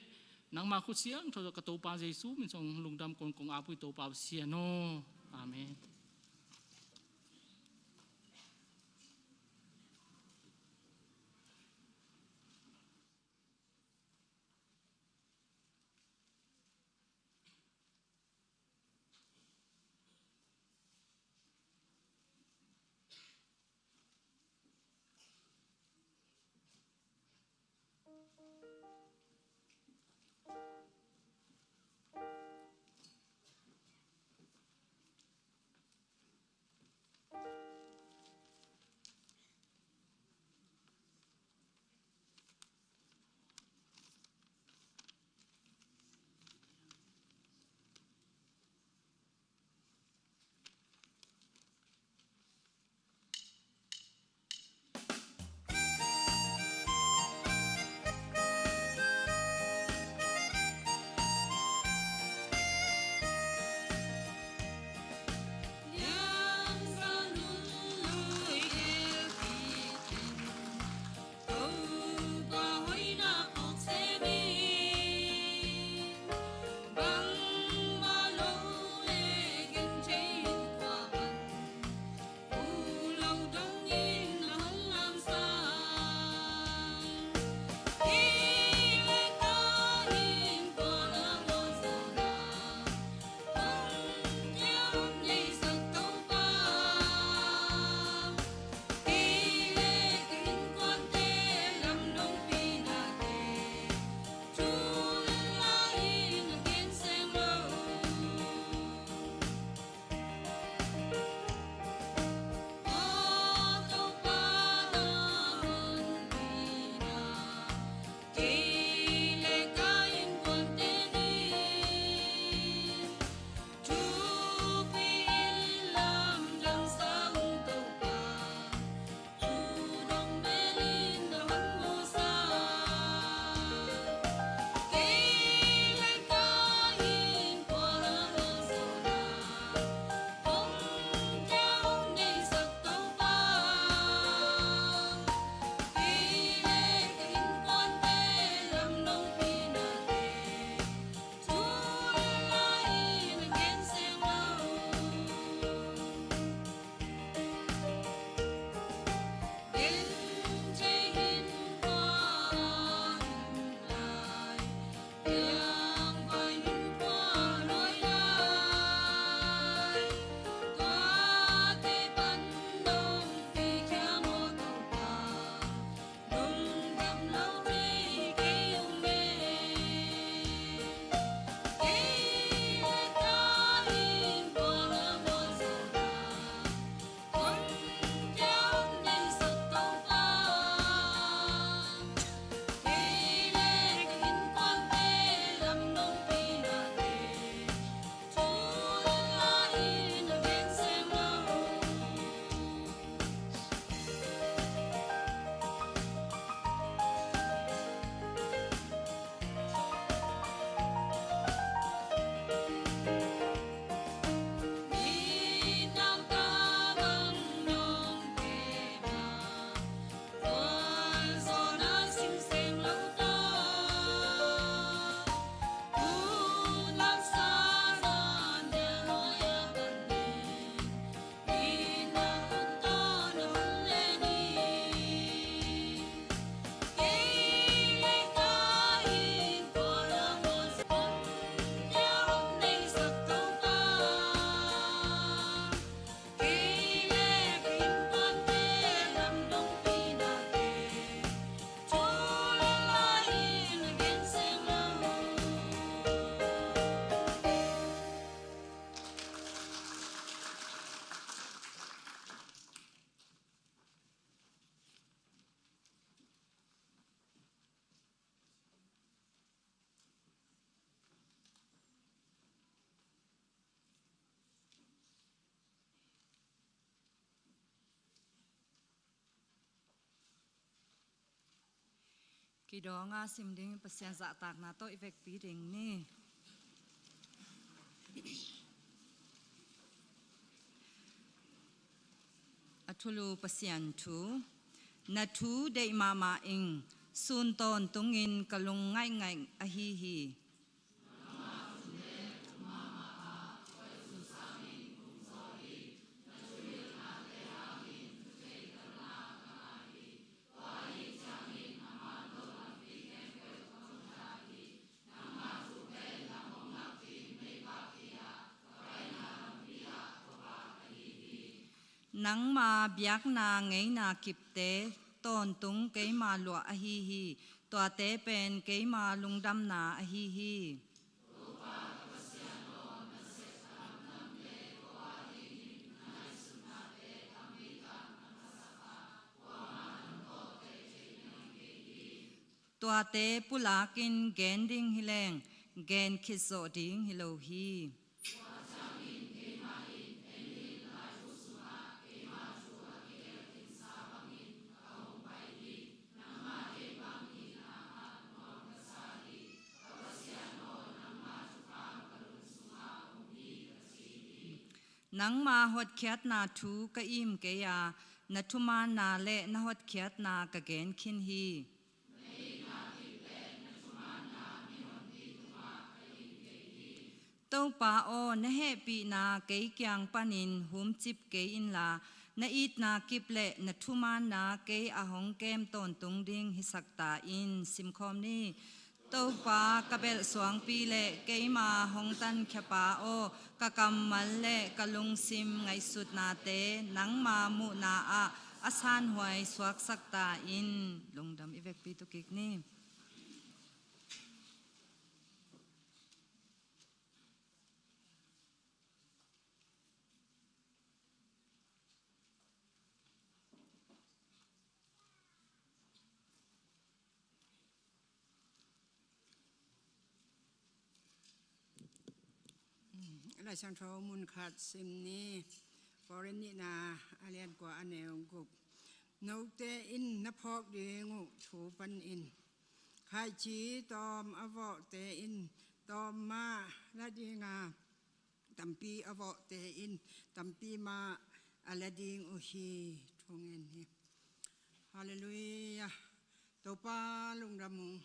nangma khut siangtho tawh ka Topa Jesu min suang lungdam kong kong ap uh hi Topa Pasian aw. Amen. Pi dawng a sim ding Pasian zahtakna tawh i vekpi ding ni. A thulu Pasian thu. Na thu deih mahmah ing, sun tawntungin ka lung ngaihngaih ahi hi. Nangma biakna ngeina kipte tawntung keima luah ahi hi. Tuate pen keima lungdamna ahi hi. Tuate pulakin gen ding hi leng, gen khit zawh ding hi lo hi. Nangma hotkhiatna thu ka im kei a, na thumaanna le na hotkhiatna ka gen khin hi. Topa aw, na hehpihna kei kiang panin humcip kei inla, na itna kip le na thumaanna kei a hong kem tawntung ding hisak ta in. Simkhawm ni. Topa ka belh suangpi le keima hong tankhiapa aw, ka kammal le ka lungsim ngaihsutnate nangma muhna ah a sanhuai suaksak ta in. Lungdam i vekpi tu kik ni. Lai Siangtho mun khat sim ni. Korin nihna a lian kua a neu guk. Note in na phawk ding uh thu panin, khaici tawm a vawhte in tawm mah la ding a, tampi a vawhte in tampi mah a la ding uh hi. Thungen hi. Halleluiah. Topa lungdam ung.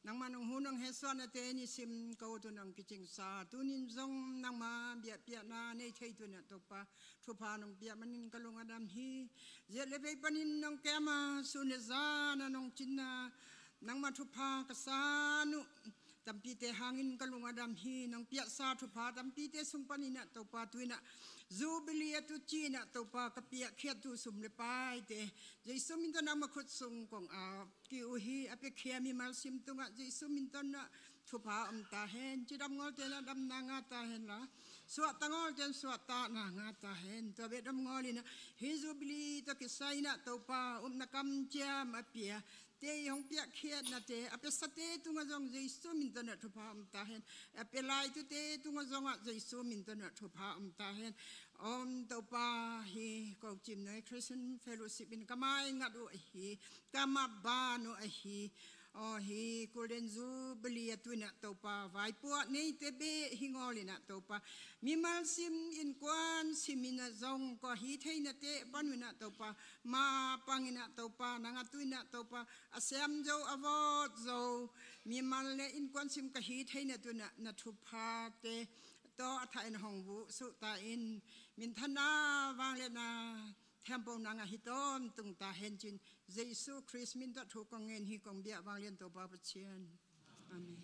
Nangmah nong hu nong hehsuahnate nisim ko tun hong kicingsa, tunin zong nangma biakpiakna nei thei tunin ah Topa thupha nong piak manin ka lung a dam hi. Ziat le vei panin nong kem a, sun le zan a nong cinna nangma thupha ka san uh tampite hangin ka lung a dam hi. Nong piaksa thupha tampite sung panin ah Topa tuin ah Jubilee a tu ci-in ah Topa ka piakkhiat tu sum le paite Jesu min tawh nangma khut sung kong ap kik uh hi. A piakhia mimal sim tungah Jesu min tawh ah thupha om ta hen. Cidam ngawlte in ah damna ngah ta hen la, suahtak ngawlte in suahtahna ngah ta hen. Tua bek dam ngawl in ah hih Jubilee tawh kisai in ah Topa upna kamciam a pia te i hong piakkhiatnate a piasate tungah zong Jesu min tawh ah thupha om ta hen. A pia laitute tungah zongah Jesu min tawh ah thupha om ta hen. Om Topa, hih Kocim Noi Christian Fellowship in ka mai ngat uh ahi, ka mah ban uh ahi. Aw, hih Golden Jubilee a tu-in ah Topa vaipuak neite bek hi ngawl in ah Topa mimal sim innkuan sim in ah zong kua hi theinate pan uh in ah Topa ma pang in ah Topa nang a tu-in ah Topa a siam zo a vawt zo mimal le innkuan sim ka hi theina tu-in ah na thuphate tawh a thah in hong vuhsuh ta in. Minthanna vangliatna thempona ngah hi tawntung ta hen ci-in Jesu Khrist min tawh thu kong ngen hi, kong biak vanglian Topa Pathian. Amen.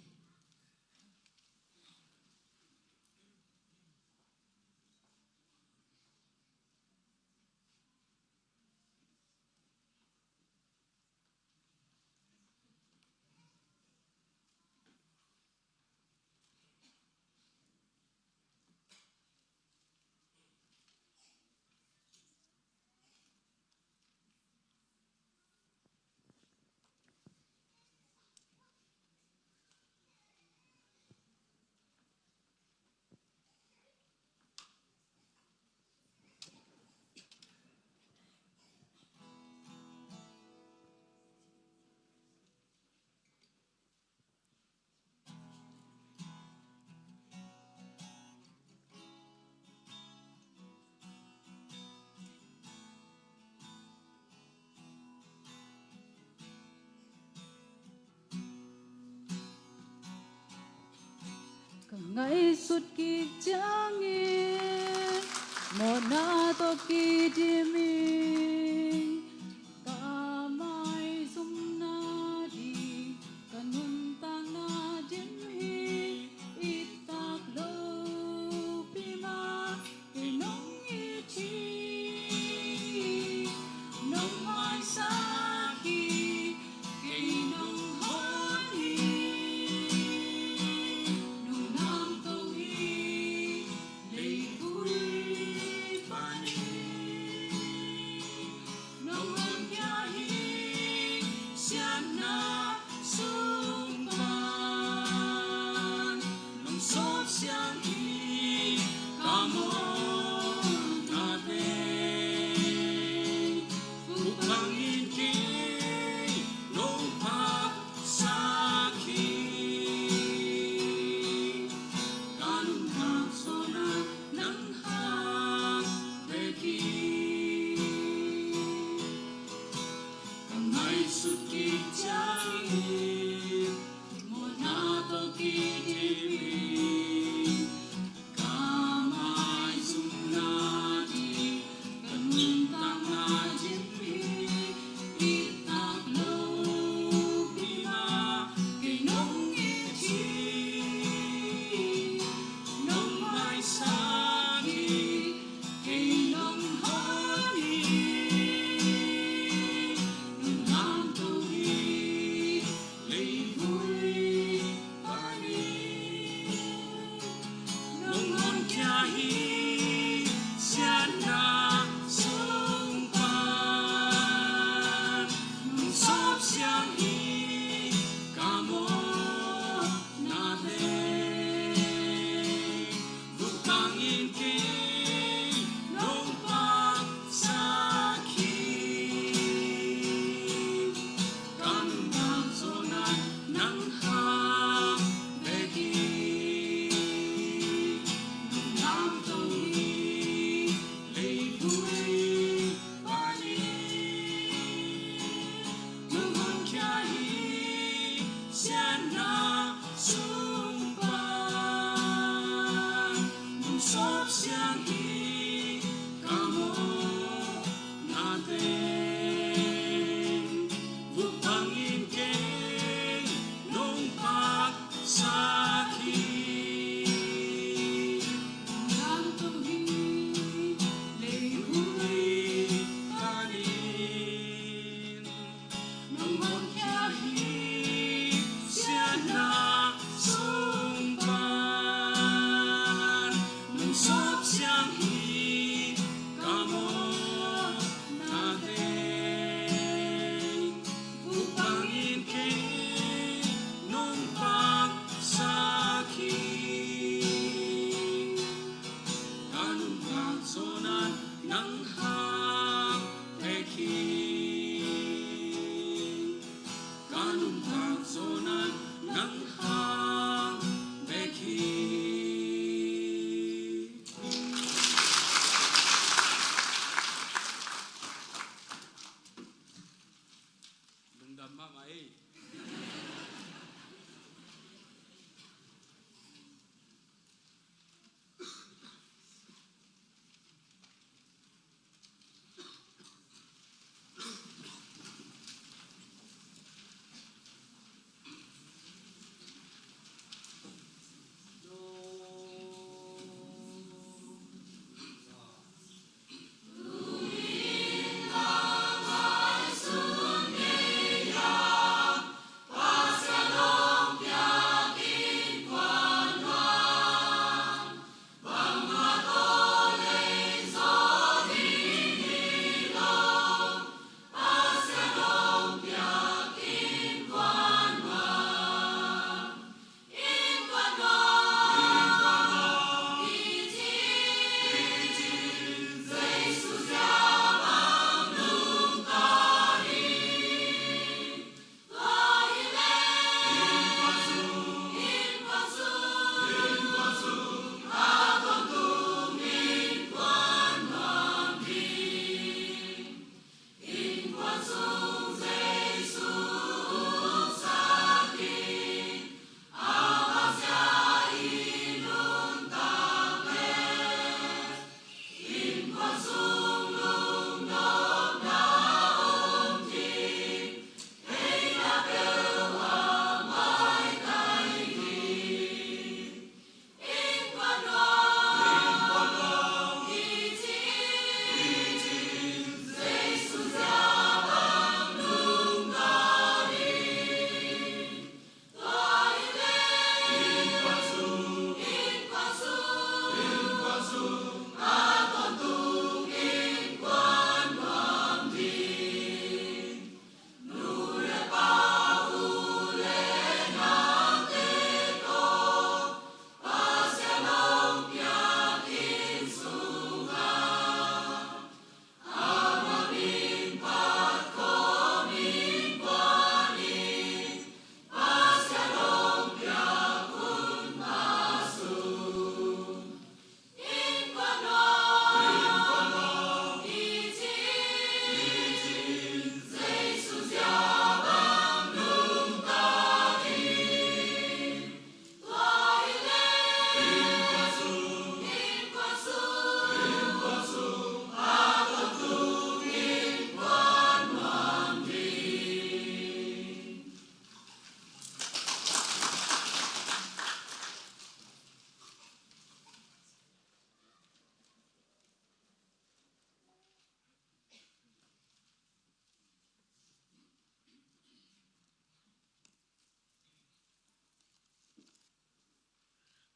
Ngaihsut kik ciangin mawhna tawh kidim ing. Ka maizumna ding, ka nuntakna dim hi. I tak lopi mah kei nong it hi. Nong maisak hi, kei nong hon hi. Nong namto hi, leivui pan hi.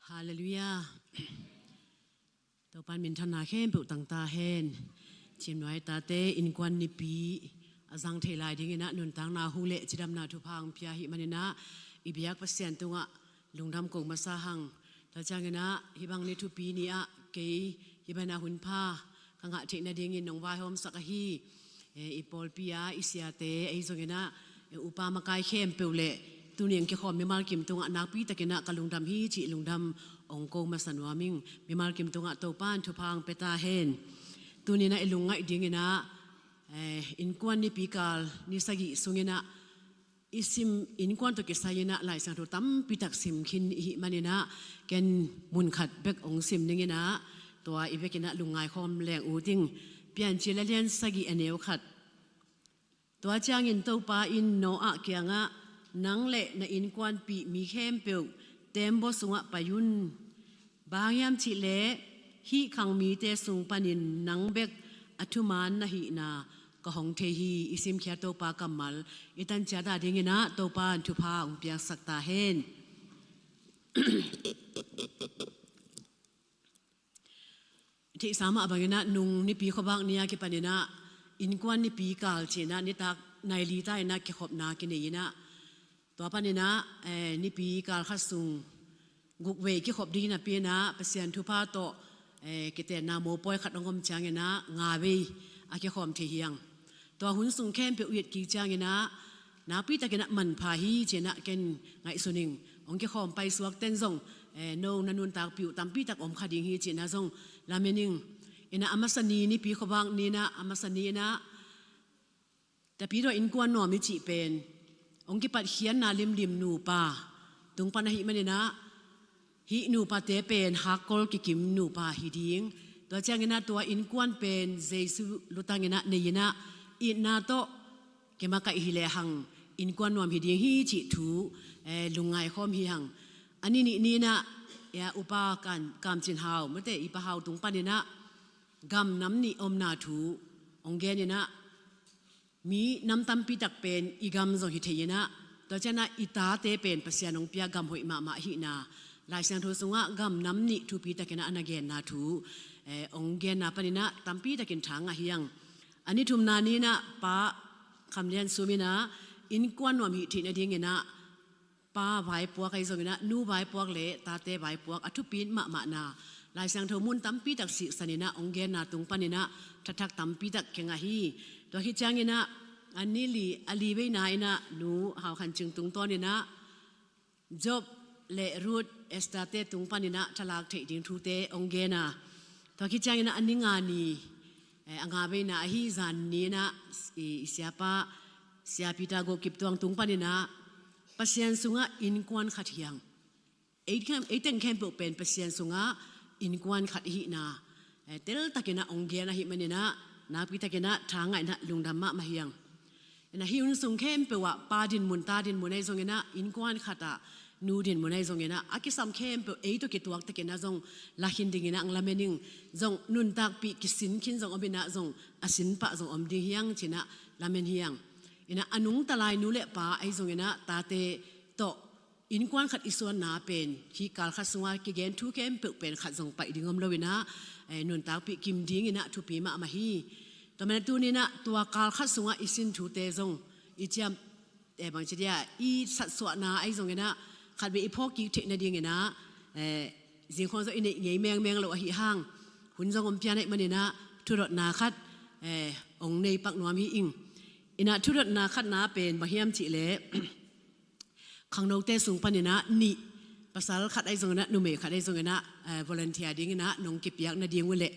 Halleluiah. Topan minthanna khempeuh tangta hen. Cimnuai tate innkuan nipi a zang thei lai dingin ah nuntakna hu le cidamna thupha hong pia hi manin ah i biak Pasian tungah lungdam ko masa hang. Tua ciangin ah hih bang ni thupi ni ah kei hih bana hunpha ka ngah theih nadingin nong vaihawmsak ahi. Eh, i pawlpi ah i siate ahi zongin ah, eh, upa makai khempeuh le tuni hong kikhawm mimal kim tungah nakpi takin ah ka lungdam hi cih lungdam hong ko masa nuam ing. Mimal kim tungah Topan thupha hong pia ta hen. Tuni in ah i lungngaih dingin ah, eh, innkuan nipi kal ni sagih sungin ah i sim innkuan tawh kisai in ah Lai Siangtho tampi tak sim khin i hih manin ah ken mun khat bek hong sim ning in ah tua i vekin ah lungngai khawm leng ut ing. Piancil a lian sagih a neu khat. Tua ciangin Topa in Noah kiangah, "Nang le na innkuanpih mi khempeuh teembaw sungah pai un. Bang hang hiam cih leh hih khang mite sung panin nang bek a thuman na hihna ka hong thei hi." I simkhia Topa kammal i tan ciat a dingin ah Topa in thupha hong piaksak ta hen. Theihsa mah bangin ah nung nipi khuavak ni a kipanin ah innkuan nipi kal ci-in ah nitak nai li ta in ah kikhopna kinei in ah tua panin ah, eh, nipi kal khat sung guk vei kikhop ding napi in ah Pasian thupha tawh, eh, kitenna mopawi khat hong om ciangin ah nga vei a kikhawm thei hi hang. Tua hun sung khempeuh i et kik ciangin ah nakpi takin ah manpha hi ci-in ah ken ngaihsun ing. Hong kikhawm paisuak ten zong, eh, no na nuntakpih uh tampi tak om kha ding hi ci-in ah zong lamen ing. In ah a masa ni nipi khuavak ni in ah a masa ni in ah Tapidaw innkuan nuam i cih pen hong kipatkhiatna limlim nupa tung pan ahih manin ah hih nupate pen hakkol kikim nupa hi ding. Tua ciangin ah tua innkuan pen Jesu lutangin ah nei in ah itna tawh kimakaih hi lehang innkuan nuam hi ding hi cih thu, eh, lungngai khawm hi hang. A ni nih ni in ah, ya, upa Kam, Kam Cin Hau, mate, i pa Hau tung panin ah gam nam nih omna thu hong gen in ah mi nam tampi tak pen i gam zong hi thei in ah, tua ciang ah i tate pen Pasian hong pia gam hoih mahmah ahihna, Lai Siangtho sungah gam nam nih thupi takin ah a na genna thu, eh, hong genna panin ah tampi takin tha ngah hi hang. A ni thumna ni in ah Pa Kham Lian Sum in ah innkuan nuam hih theih nadingin ah pa vaipuak ahi zongin ah, nu vaipuak le tate vaipuak a thupi mahmahna, Lai Siangtho mun tampi tak siksan in ah hong genna tung panin ah thathak tampi tak kingah hi. Tua khit ciangin ah a ni li, a li veina in ah Nu Hau Khan Cing tungtawn in ah Job le Ruth, Esther te tung panin ah thalak theih ding thute hong gen a, tua khit ciangin ah a ni nga ni, eh, a nga veina ahi zan ni in ah i, i siapa Sia Peter Go Kip Tuang tung panin ah Pasian sungah innkuan khat hi hang. Ei khem-, ei teng khempeuh pen Pasian sungah innkuan khat i hihna, eh, tel takin ah hong gen ahih manin ah nakpi takin ah tha ngaihna lungdam mahmah hi hang. In ah hih hun sung khempeuh ah pa dinmun, ta dinmun ahi zongin ah, innkuan khat ah nu dinmun ahi zongin ah, a kisam khempeuh ei tawh kituak takin ah zong la khin dingin ah hong lamen ing. Zong nuntakpih kisin khin zong om in ah zong a sin pah zong om ding hi hang ci-in ah lamen hi hang. In ah a nungta lai nu le pa ahi zongin ah tate tawh innkuan khat i suanna pen hih kal khat sunga kigen thu khempeuh pen khat zong paih ding om lo in ah, eh, nuntakpih kim dingin ah thupi mahmah hi. Tua manin ah tuni in ah tua kal khat sungah i sin thute zong i ciam, eh, bangci dia, i satsuahna ahi zongin ah khatvei i phawk kik theih nadingin ah, eh, zingkhawng zong i neih ngei mengmeng lo ahih hang hun zong om pian ahih manin ah thudotna khat, eh, hong nei pak nuam hi ing. In ah thudotna khatna pen bang hiam cih leh khangnote sung panin ah nih, pasal khat ahi zongin ah numei khat ahi zongin ah, eh, volunteer dingin ah nong kipiak nading uh leh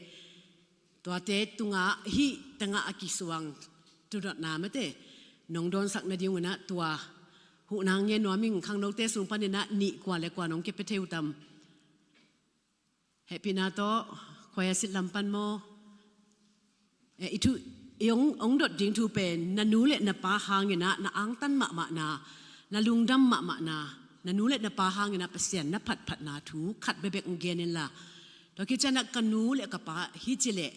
tuate tungah hih tengah a kisuang thudotna mate nong dawnsak nading un ah tua huhna ngen nuam ing. Khangnote sung panin ah nih kua le kua nong kipia thei uh tam? Hehpihna tawh khuai a sit lam pan maw? Eh, i thu, i hong, hong dot ding thu pen na nu le na pa hangin ah na angtan mahmahna, na lungdam mahmahna, na nu le na pa hangin ah Pasian na phatphatna thu khat bekbek hong gen inla, tua khit ciang ah ka nu le ka pa hi ci leh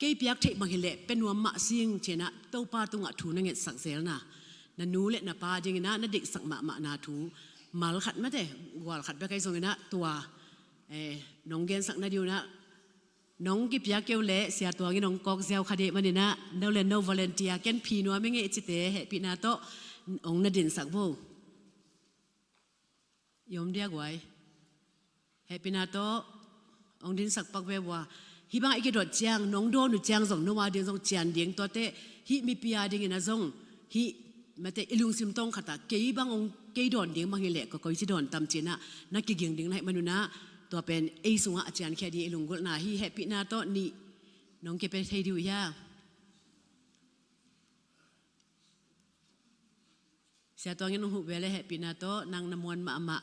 kei piak theih bang hi leh pia nuam mah sing ci-in ah Topa tungah thu na ngetsak zelna, na nu le na pa dingin ah na deihsak mahmahna thu mal khat mate, gual khat bek ahi zongin ah tua Eh, nong gensak na diu na, nong kipia keu le Sia Tuang in nong kawk ziau kha dih maninah, no le no volunteer ken phi nuam i ngei cite hehpihna tawh ong na dinsak bo. I om dia guai. Hehpihna tawh ong dinsak pak ve bua. Hih bang i kidot ciang, nong dawn uh ciang zong, no a ding zong cian ding tuate, hih mipi a dingin a zong, hih mate i lungsim tawng khatah, kei bang ong kei dawn ding bang hileh, ka koi ci dawn tam cinah, na kiging ding na hih manunah, tua pen ei sungah a ciankhia ding i lunggulhna hi. Hehpihna tawh nih, nong kipia thei diu hia? Sia Tuang in ong huh ve le hehpihna tawh, nang na muan mahmah.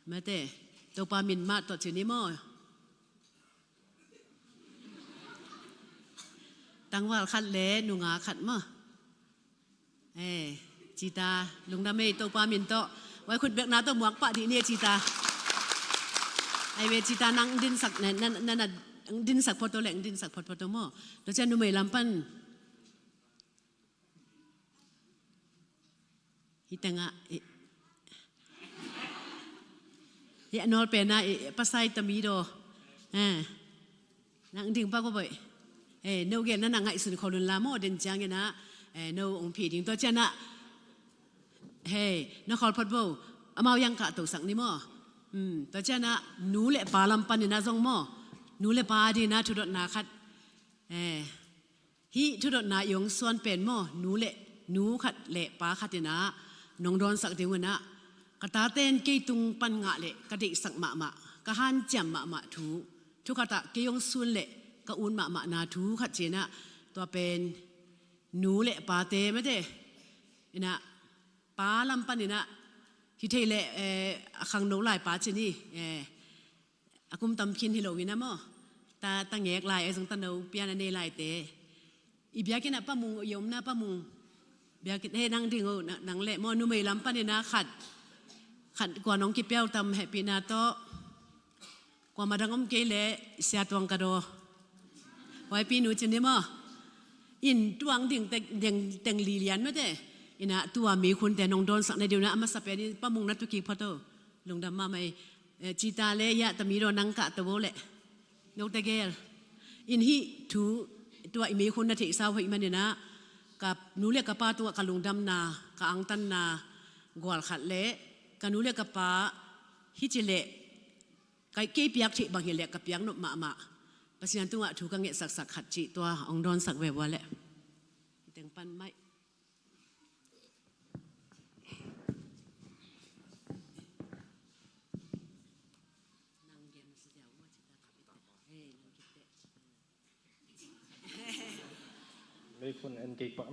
Mate, Topa min mah tawh ci ni maw. Tangval khat le nunga khat maw. Eh, cita, lungdam ei, Topa min tawh. Wai khut bekna tawh muak pah dih ni cita. Ai ve cita nang dinsak, na, na, na, na, dinsak photo le, dinsak photo maw. Tua cian numei lam pan. Hih tengah, eh. Hih a nawl penah, eh, pasai tami daw. Eh. Nang ding pak ko boih. Eh, no gen na na ngaihsun khol un la maw, den cianginah, eh, no ong phi ding. Tua cianah, hei, na khol phot bo. Amau yang kah tosak ni maw. Hmm, tua cianah, nu le pa lam paninah zong maw. Nu le pa dinah thudotna khat. Eh, hih thudotna i ong suan pen maw, nu le, nu khat le pa khat inah, nong dawnsak ding unah, ka tate in kei tung pan ngah le, ka deihsak mahmah, ka hanciam mahmah thu, thu khatah kei ong sun le, ka un mahmahna thu khat cinah, tua pen, nu le pate mate, inah, pa lam paninah, hi thei le, eh, a khangno lai pa ci ni, eh, a kum tam khin hi lo inah maw. Ta, ta ngek lai, a zong ta no pian a nei laite. I biakinn ah pamung, i omna pamung. Biakinn, he nang ding o, na, nang le maw, numei lam paninah khat. Khat kua nong kipia uh tam hehpihna tawh. Kua madang om kei le, Sia Tuang ka daw. Huaipi nu cin ni maw. In tuang ding teng, teng, teng li lian mate. Inah tua mi khunte nong dawnsak na diu na, a masa pen in pamung na tu kik photo. Lungdam mahmah ei. Eh, cita le, ya, tami daw nang kah to bo le. No tegel. In hih thu, tua i mi khun na theihsa uh hih maninah, ka nu le ka pa tungah ka lungdamna, ka angtanna, gual khat le, ka nu le ka pa, hih ci le, ka kei piak theih bang hileh ka piak nop mahmah. Pasian tungah thu ka ngetsaksak khat cih tua, ong dawnsak ve bua le. Teng pan mai. Mei khun en kei pak.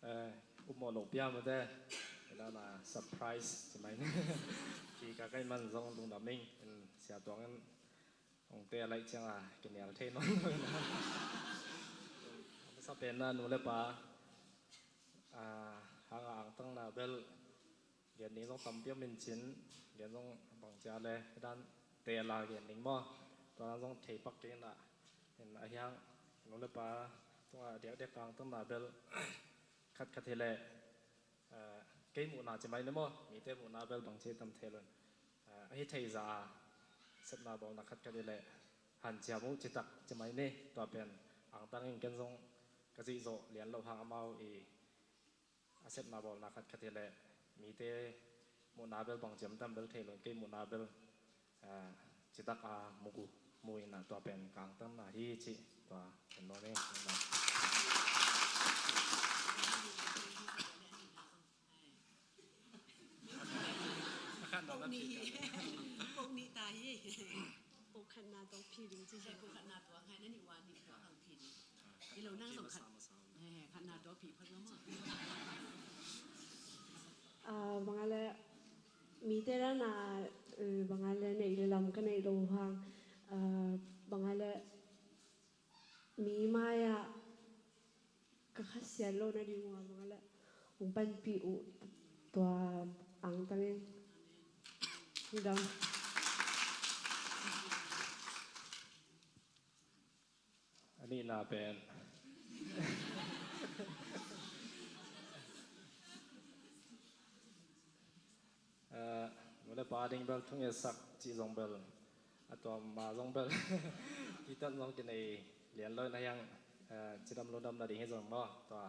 Eh, upmawh loh pia mate. Ina na surprise ci mai. Ki ka kai man zong lungdam ing, in Sia Tuang in ong te a laih cianga kinial thei nawn lo ina. Sa pen na nu le pa, ah, hanga angtang na bel gen ding zong tampi om in cin, gen zong bang cia le dan te la gen ding maw. Tua dan zong thei pak kei na, in a hiang nu le pa tunga diakdiak angtang na bel khat khat hi leh, eh, kei muhna ci mai ni maw, mite muhna bel bang ci tam thei lo in, eh, ahi thei za a sepna bawlna khat khat hi leh hanciam uh citak ci mai ni. Tua pen angtang in ken zong ka zihzawh lian lo hang amau i a sepna bawlna khat khat hi leh mite muhna bel bang ciam tam bel thei lo in kei muhna bel ah, citak a mu gu, mu ina tua pen ka angtanna hi ci, tua pen lo ni. Pok nih hi. Pok nih ta hi. Pok khatna tawh phi ding ci. Pok khatna tawh ngai na nih wan nih tawh ang phi ding. I lo nang zong khat. Eh, khatna tawh phi pha zong maw. Ah, bang a le mite dana, eh, bang a le neih le lam ka neih lo hang, ah, bang a le mi mai-ah ka khasiat lohna ding uh a bang a le hong panpih uh tua angtang in. Lungdam. A nihna pen Pa ding bel thungetsak cih zong bel a tuam ma zong bel kitat zong kinei lian lo in a hiang, eh, cidam lungdam nading hi zong maw, tua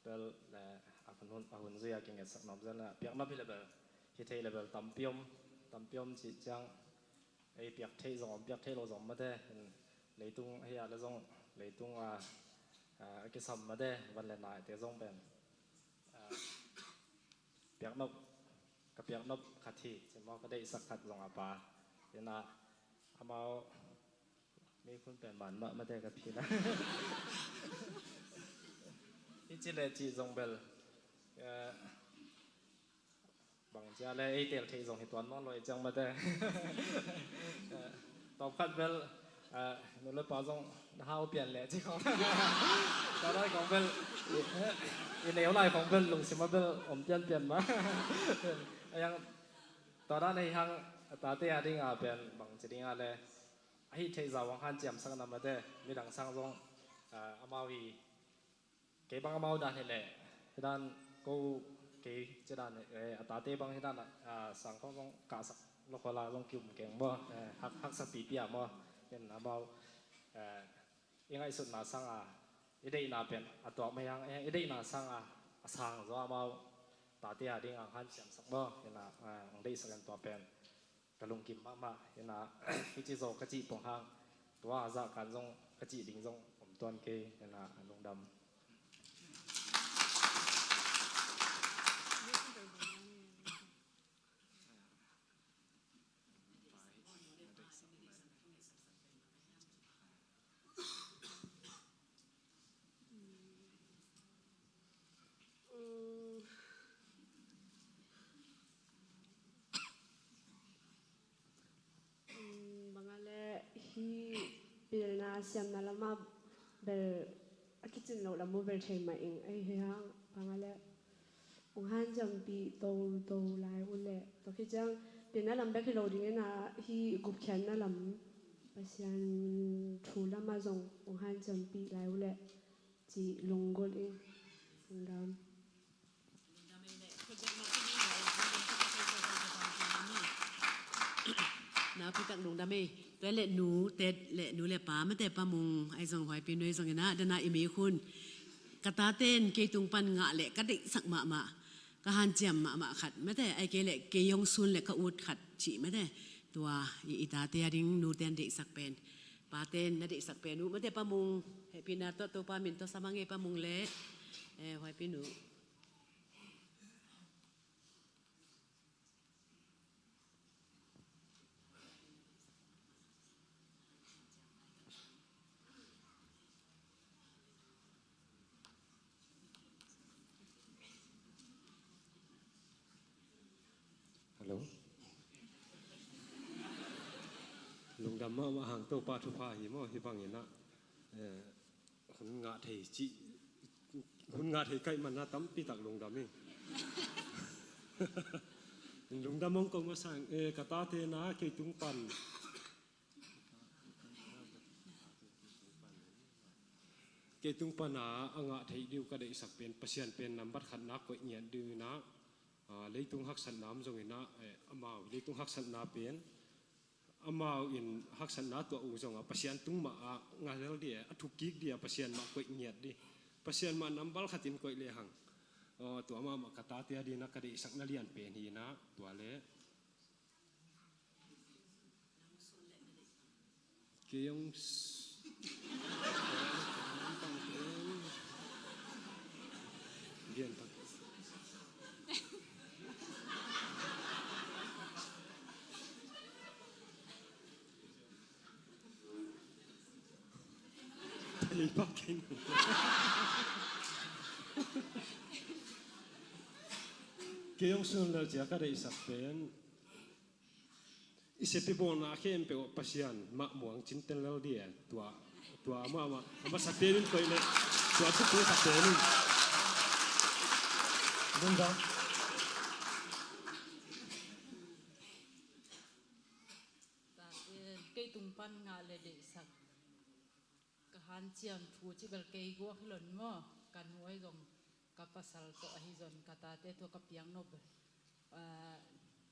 bel, eh, a hun, hun, a hun zui a kingetsak nuam zel na piaknop hi le bel, hi thei le bel tampi om, tampi om cih ciang ei piak theih zong om, piak theih lo zong om mate, in leitung ahi a le zong leitung a, a, a kisam mate, van le naite zong pen, a, piaknop, ka piaknop khat hi ci maw, ka deihsak khat zong a pa. Ina amau mi khun pen man mah mate ka phina. Hi ci le ci zong bel, eh, bang cia le ei tel theih zong hi tuan nawn lo i ciang mate. Tawm khat bel, eh, nu le pa zong na hau pian le ci khong. Tua lai khong bel i, i neu lai khong bel lungsim a bel om pian pian ma. A yang tua dan ei hang a tate a ding a pen bang ci ding a le ahi theih zau ang hanciam sak na mate, midang sang zong, eh, amau hi. Kei bang amau dan hi leh, hi dan ko kei ci dan, eh, a tate bang hi dan, ah, sang khong zong kahsak lo khol a zong kium keng maw, eh, hak, haksa pipi a maw, in amau, eh, i ngaihsutna sang a, i deihna pen a tuak mai hang, eh, i deihna sang a, a sang zaw amau tate a ding ang hanciam sak maw, in a, eh, ang deihsak in tua pen ka lungkim mahmah, ina, hici zaw ka cih pong hang, tua a zah kan zong ka cih ding zong om tuan kei, ina, a lungdam. Bang a le hi pilna siamna lamah bel a kicin loh lam uh bel thei mah ing, ahi hang bang a le ung hanciampih toto lai uh leh tua khit ciang pilna lam bek hi lo ding ina hi gupkhiatna lam Pasian thu lamah zong ung hanciampih lai uh leh ci lunggulh ing. Lungdam. Napi tak lungdam ei. Tua le nu tet le nu le pa mate pa mung ai zong huaipi nu ai zong ina dana i mi khun ka taten kei tung pan ngah le ka deihsak mahmah ka hanciam mahmah khat mate ai kei le kei yong sun le ka ut khat cih mate tua i, i tate a ding nu ten deihsak pen. Paten na deihsak pen uh mate pa mung hehpihna tawh Topa min tawh sa mah ngei pa mung le, eh, huaipi nu. Hello. Lungdam mahmah hang Topa thupha hi maw hi bangin ah, eh, hun ngah thei cih, hun ngah thei kaih man ah tampi tak lungdam hi. Lungdam hong ko masa ing, eh, ka tate na kei tung pan Kei tung pana a ngah theih dih uh ka deihsak pen Pasian pen nambat khatna koih ngiat dih uh inah, ah, leitung haksatna om zong inah, eh, amau leitung haksatna pen amau in haksatna tuah uh zongah Pasian tung mah a ngah lel dih, a thuk kik dih a Pasian mah koih ngiat dih. Pasian mah nambat khatin koih lehang, oh, tua mahmah ka tate a dinah ka deihsakna lian pen hi inah tua leh Kei hong s-, Lian tak. Thei pak kei. Kei hong sun lel cia ka deihsak pen i sepi bawlna khempeuh ah Pasian mah muang cinten lel dih e. Tua, tua amah, amah, a masa pen in koih leh tua thupi kha pen in. Lungdam. Tate, kei tung pan ngah le deihsak ka hanciam thu ci bel kei guak hi lo in maw, ka nu ahi zong ka pasal tawh ahi zong ka tate tua ka piaknop, ah,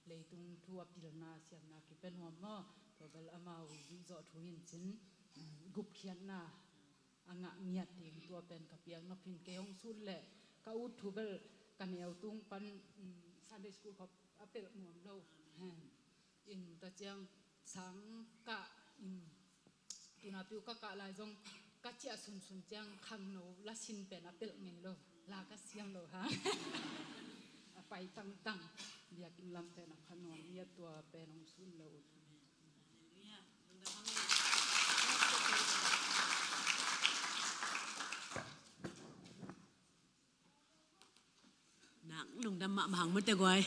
Leitung thu a pilna siamna kipia nuam maw? Tua bel amau zuih zawh thu hi in cin, gupkhiatna a ngah ngiat ding tua pen ka piak nop hi in, kei hong sut leh ka ut thu bel ka neu tung pan, um, Sunday school khop a pelh nuam lo. Hen. In tua ciang sang kah in, tuna piu ka kah lai zong ka ciah sunsun ciang khangno la sin pen a pelh ngei lo, la ka siam lo hang. A pai tangtang, biakinn lam pen a pha nuam ngiat, tua pen hong sut lo. Nak lungdam mahmah hang mate guai.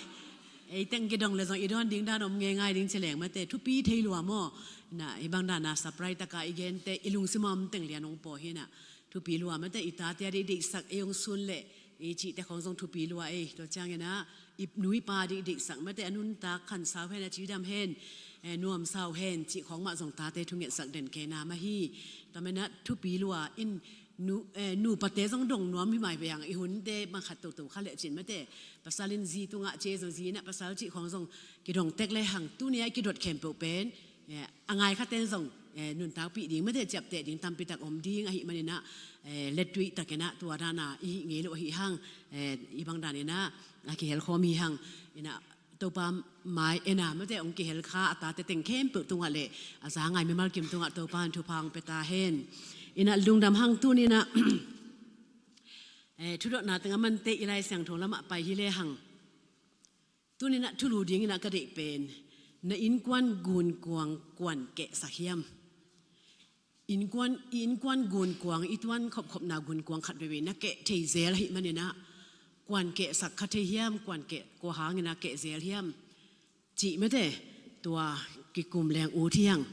Ei teng kidong leh zong i dawn ding dan om ngeingai ding ci leng mate, thupi thei lua maw? Na, hih bang dan a surprise taka i gente i lungsim a om teng lian hong pua hi na. Thupi lua mate, i tate a deihdeihsak ei hong sun leh i cihte khong zong thupi lua ei. Tua ciangin ah i nu i pa deihdeihsak mate, a nuntak khansau hen, a cidam hen, eh, nuamsau hen cih khong mah zong tate thungetsak den kei na mah hi. Tua manin ah thupi lua in nu, eh, nupate zong dong nuam hi mai vei hang, i hunte bang khat toto kha leh cin mate. Pasal in zi tungah ci, zong zi in ah pasal cih khong zong kidong tek le hang, tuni a i kidot khempeuh pen, eh, a ngai khaten zong, eh, nuntakpih ding mate, ciapteh ding tampi tak om ding ahih manin ah, eh, lettuih takin ah tua dan a i hih ngei lo ahih hang, eh, i bang danin ah a kihel khawm hi hang. In ah Topa mai en a mate hong kihel kha a tate teng khempeuh tungah le a za ngai mimal kim tungah Topa in thupha hong pia ta hen. In ah lungdam hang, tuni in ah, eh, thudotna teng a mante i Lai Siangtho lamah pai hi le hang. Tuni in ah thulu dingin ah ka deih pen, na innkuan gunkuang kuan kehsak hiam? Innkuan, i innkuan gunkuang, i tuan khopkhopna gunkuang khat veivei na keh thei zel ahih manin ah, kuan kehsak kha thei hiam, kuan keh kua hangin ah keh zel hiam cih mate, tua kikum leng ut hi hang.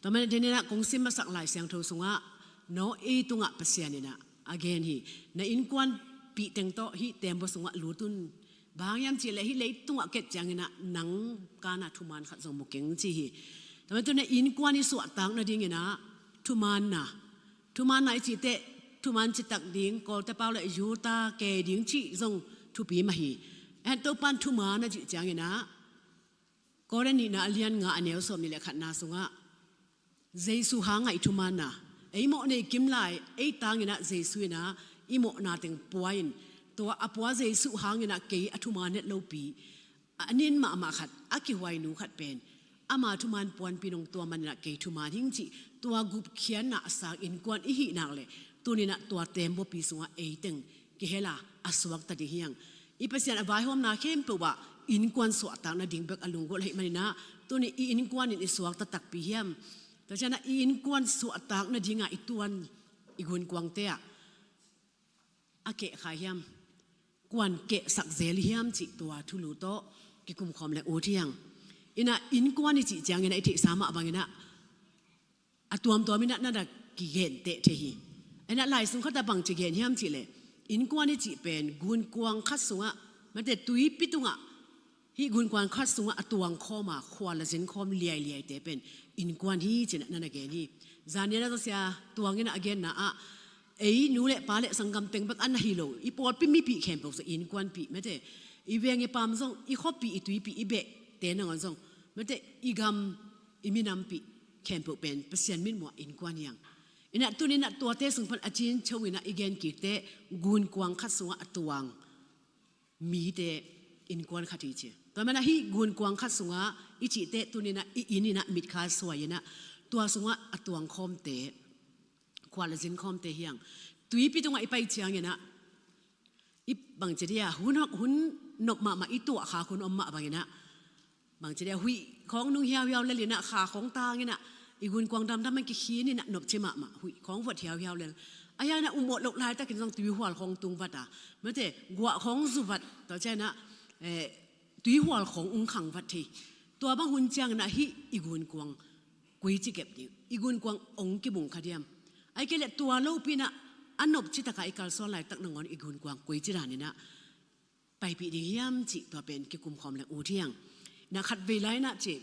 Tua manin ah kong sim masak Lai Siangtho sungah Noah tungah Pasian in ah a gen hi. Na innkuanpih teng tawh hih teembaw sungah lut un. Bang hang hiam cih leh hih leitungah ket ciangin ah nang kan a thuman khat zong mu keng ci hi. Tua manin ah tu-in ah innkuan i suahtak nadingin ah thumanna, thumanna i cih teh thuman citak ding, Kawlte pau le Judah kei ding cih zong thupi mah hi. En, Topa in thuman a cih ciangin ah Korin nihna a lian nga a neu sawmnih le khatna sungah Jesu hanga i thumanna, ei mawh nei kim lai, ei tangin ah Jesu in ah i mawhna teng pua in, tua a pua Jesu hangin ah kei a thuman het lopi, a nin mahmah khat, a kihuai nu khat pen ama thuman puanpi nong tua manin ah kei thuman hing cih, tua gupkhiatna a sang innkuan i hih nak leh tuni in ah tua teembaw pi sungah ei teng kihel a, a suakta ding hi hang. I Pasian a vaihawmna khempeuh ah innkuan suahtak nading bek a lunggulh ahih manin ah, tuni i innkuan in i suakta takpi hiam? Tua ciangin ah i innkuan suahtak nadinga i tuan, i gunkuangte ah a keh kha hiam? Kuan kehsak zel hiam cih tua thulu tawh kikum khawm leng ut hi hang. In ah innkuan i cih ciangin ah i theihsa mah bangin ah a tuamtuam in ah na da kigen teh thei hi. En, a Lai sung khat ah bangci gen hiam cih leh, innkuan i cih pen gunkuang khat sungah, mate, tuipi tungah, hih gunkuang khat sungah a tuang khawm a, khual a zin khawm liailiaite pen innkuan hi ci-in ah na na gen hi. Zan ni-in ah Zosia Tuang in ah a genna ah, ei nu le pa le sanggam teng bek a na hi lo, i pawlpi mipih khempeuh zong innkuanpih, mate, i veng i paam zong, i khuapih, i tuipih, i behte nangawn zong, mate, i gam, i minampih khempeuh pen Pasian mitmuh ah innkuan hi hang. In ah tuni in ah tuate sung pan a cincin in ah i gen kik teh gunkuang khat sungah a tuang mite innkuan khat hi ci. Tua manin ah hih gunkuang khat sungah i cih teh tuni in ah i inn in ah mitkha suai in ah tua sungah a tuang khawmte, khual a zin khawmte hi hang. Tuipi tungah i pai ciangin ah i bangci dia hun, hun nop mahmah, i tuah khak hun om mah bangin ah, bangci dia huih khawng nung hiauhiau lel in ah, kha khawng tang in ah, i gunkuang damdam in kikhin in ah nopci mahmah, huih khawng vot hiauhiau lel. A hiang in ah umawh loh laitakin zong tuihual khawng tung vat a, mate, guah khawng zu vat, tua ciangin ah, eh, tuihual khawng ung khang vat thei. Tua bang hun ciangin ah hih i gunkuang koici kep ding, i gunkuang ong kibung kha diam? Ahih kei leh tua lopi in ah a nopci takah i kalsuan laitak nangawn i gunkuang koici dan in ah paipih ding hiam cih tua pen kikum khawm leng ut hi hang. Na khat vei lai in ah ci,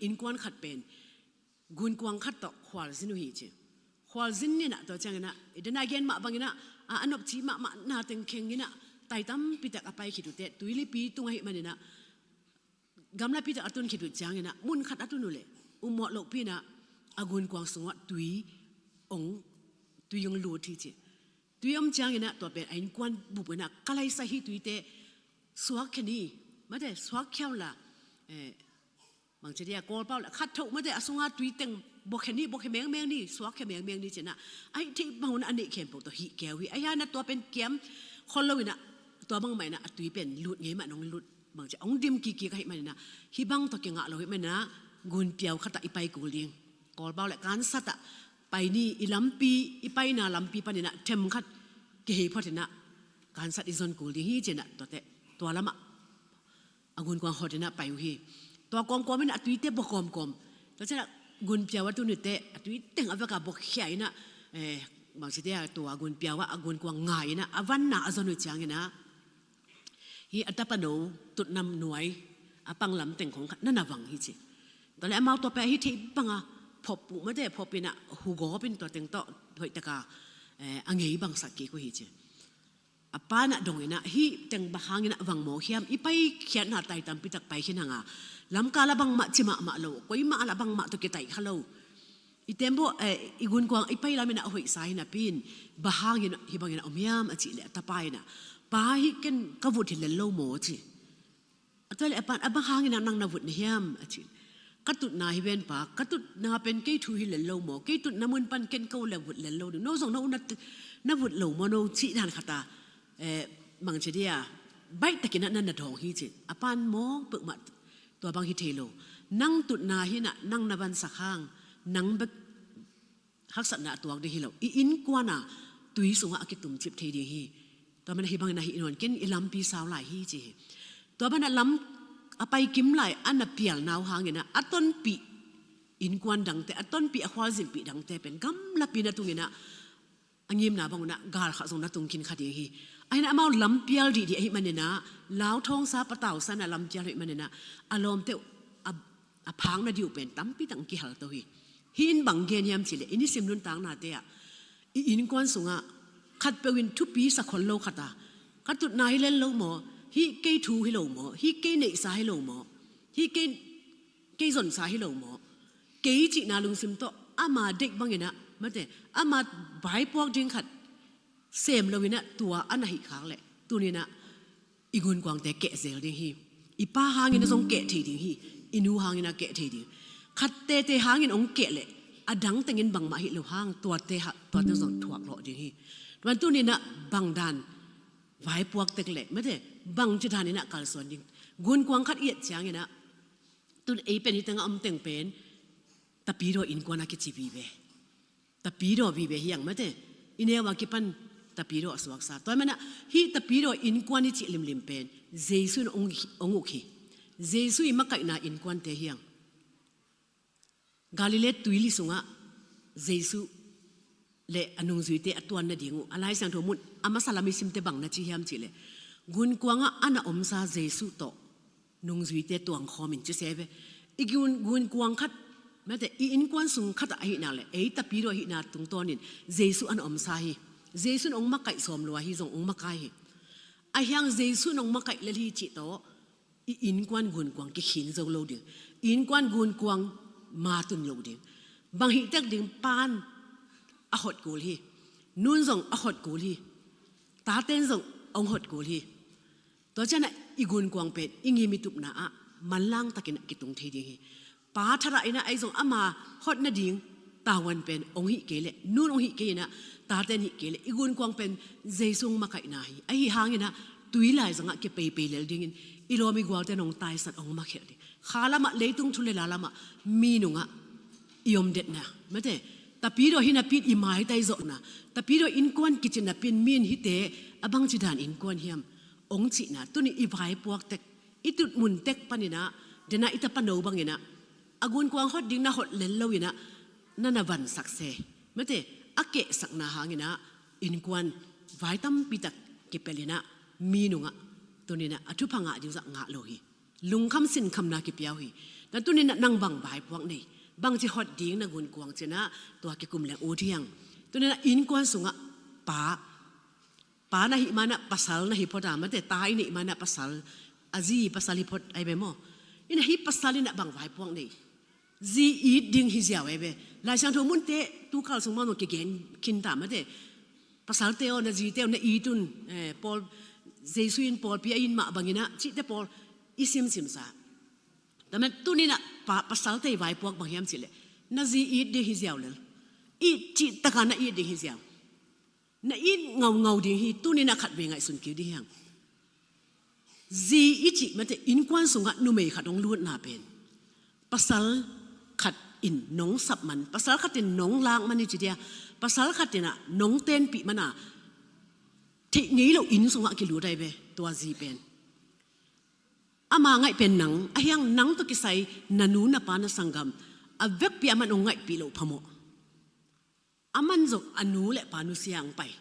innkuan khat pen gunkuang khat tawh khualzin uh hi ci. Khualzin in ah tua ciangin ah, i dana gen mah bangin ah, a, a nopci mahmah na teng kheng in ah, tai tampi tak a pai khit uh teh, tuilipi tung ahih manin ah, gamlapi tak a tun khit uh ciangin ah, mun khat a tun uh leh, upmawh lohpi in ah, a gunkuang sungah tui ong, tui ong lut hi ci. Tui om ciangin ah, tua pen a innkuan bup in ah, ka laisa hi tuite, suak khe ni, mate, suak khia un la, eh, bangci dia, Kawlpau leh khat thoh mate, a sunga tui teng bawk khe ni, bawk khe mengmeng ni, suak khe mengmeng ni ci in ah, a hih theih bang un ah a neih khempeuh tawh hih keu hi. Ahih hang in ah tua pen kiam khol lo in ah, tua bangmah in ah a tui pen lut ngei mah, nong lut bangci, ong dim kikik ahih manin ah, hih bang tawh kingah lo ahih manin ah, gunpiau khat ah i pai kul ding. Kawlpau leh Kansat ah pai ni, i lampi, i paina lampi panin ah them khat kihei phot in ah, Kansat i zon kul ding hi ci in ah, tuate, tua lamah a gunkuang hawt in ah pai uh hi. Tua kawmkawm in ah a tuite bawk kawmkawm. Tua ciang ah gunpiau a tun uh teh, a tui teng a vek a bawk khia in ah, eh, bangci dia, tua gunpiau ah a gunkuang ngai in ah, a vanna a zon uh ciangin ah, hih a tapano tutna nuai a pang lam teng khong khat na na vang hi ci. Tua leh amau tua pen a hih theih bang a phop uh mate, phop in ah, hu gawp in tua teng tawh hoih tak a, eh, a ngei bangsak kik uh hi ci. A pa in ah dong in ah, hih teng bang hangin ah vang maw hiam, i paikhiatna tai tampi tak pai khin hang a, lamkal ah bangmah ci mahmah lo, koi mah lah bangmah tawh kitai kha lo. I tembaw, eh, i gunkuang i pai lam in ah a hoihsa hi napi in, bang hangin hih bangin ah om hiam a cih leh, a tapa in ah, pa, hih ken ka vut hi lel lo maw ci. A tua leh a pa in, a bang hangin ah nang na vut na hiam a ci. Ka tutna hi ven pa, ka tutna pen kei thu hi lel lo maw, kei tutna mun pan ken ko leh vut lel lo ding, no zong no na, na vut lo maw no, cih dan khat a, eh, bangci dia, baih takin ah na na dawng hi ci. A pa in mawk peuhmah, tua bang hi thei lo. Nang tutna hi in ah, nang na vansak hang, nang bek haksatna a tuak ding hi lo. I innkuan a tui sungah a kitumcip thei ding hi. Tua manin ah hih bangin ah hih nawn ken, i lampi sau lai hi ci hi. Tua manin ah lam a pai kim lai, a na pialna uh hangin ah, a tonpih innkuan dangte, a tonpih a khualzinpih dangte pen gamlapi na tung in ah, a ngimna bang un ah gal khat zong na tung khin kha ding hi. Ahih hang in ah amau lampial dihdih ahih manin ah, lauthawngsa patausa in ah lampial ahih manin ah, a lawmte uh a, a phak nading uh pen tampi tak kihal to hi. Hih in bang gen hiam cih leh, i nisim nuntaknate ah, i innkuan sungah khatpeuh in thupi sa khol lo khat a, ka tutna hi lel lo maw, hih kei thu hi lo maw, hih kei neihsa hi lo maw, hih kei, kei zonsa hi lo maw, kei cihna lungsim tawh ama deih bangin ah, mate, ama vaipuak ding khat sem lo in ah, tua a na hih khak leh, tuni in ah i gunkuangte keh zel ding hi. I pa hangin ah zong keh thei ding hi. I nu hangin ah keh thei ding. Khat tete hangin ong keh leh, a dang tengin bangmah hi lo hang, tuate ha, tuate zong thuak lawh ding hi. Tua manin tuni in ah bang dan vaipuak tek leh, mate, bangci dan in ah kalsuan ding. Gunkuang khat i et ciangin ah, tun ei pen hih teng ah om teng pen, Tapidaw innkuan a kici vive. Tapidaw vive hi hang, mate. I neu a kipan Tapidaw a suaksa. Tua manin ah, hih Tapidaw innkuan i cih limlim pen, Jesu in ong, ong uk hi. Jesu i makaihna innkuante hi hang. Galilee tuili sungah Jesu leh a nungzuite a tuan nading uh, a Lai Siangtho mun a masa lam i simte bang na ci hiam cih leh, gunkuang ah a na omsa Jesu tawh nungzuite tuangkhawm in ci se ve. I gun, gunkuang khat, mate, i innkuan sung khat ah ahih nak leh, ei Tapidaw ahihna tungtawnin Jesu a na omsa hi. Jesu in ong makaih sawm lua hi, zong ong makai hi. Ahih hang Jesu in ong makaih lel hi cih tawh, i innkuan gunkuang kikhin zo lo ding. I innkuan gunkuang matun lo ding. Bang hih tek ding, pa'n a hot kul hi. Nu'n zong a hot kul hi. Tate'n zong ong hot kul hi. Tua ciang ah i gunkuang pen i ngim i tupna ah manlang takin a kitung thei ding hi. Pa thadah in ah, ahi zong ama hot nading tavuan pen ong hih kei leh, nu'n ong hih kei in ah, tate'n hih kei leh, i gunkuang pen Jesu ong makaihna hi. Ahih hangin ah, tui laizang ah kipeipei lel dingin, i lawm i gualte'n ong taisan, ong makhelh ding. Kha lamah, leitung thu le la lamah, mi nungah i om detna, mate, Tapidaw hi napi-in i maitai zawhna, Tapidaw innkuan kici napi-in, mi'n hihte a bangci dan innkuan hiam ong cihna, tuni i vaipuak tek, i tutmun tek panin ah, den ah i tapano bangin ah, a gunkuang hot ding na hot lel lo in ah, na na vansak se, mate, a kehsakna hangin ah, innkuan vai tampi tak kipelh in ah, mi nungah, tuni in ah, a thupha ngah ding zah ngah lo hi. Lungkham sinkhamna kipia uh hi. Tua tuni in ah nang bang vaipuak nei, bangci hot ding na gunkuang ci-in ah, tua kikum leng ut hi hang. Tuni in ah innkuan sungah pa, pa na hih ma-in ah pasal na hi phot a, mate, ta i neih ma-in ah pasal, a zi pasal hi phot ahi ve maw. Ina hih pasal ina bang vaipuak nei? Zi it ding hi ziau ei ve. Lai Siangtho munte tukal sung mah kigen khin ta mate. Pasalte aw, na zite aw na it un, eh, Paul, Jesu in pawlpi a it mah bangin ah cihte pawl i simsimsa. Tua manin tuni-in ah pa, pasalte i vaipuak bang hiam cih leh, na zi it ding hi ziau lel. It cih takin na it ding hi ziau. Na it ngaungau ding hi. Tuni-in ah khatvei ngaihsun kik ding hi hang. Zi i cih mate, innkuan sungah numei khat hong lutna pen pasal khat in nong sap man, pasal khat in nong lak man i ci dia, pasal khat in ah nong tenpih man a, theih ngei lo inn sungah kilut ahi ve tua zi pen. Ama ngaih pen nang, ahi hang nang tawh kisai na nu na pa na sanggam a vekpi a man hong ngaihpih loh phamawh. A man zong a nu le pa nusia hong pai.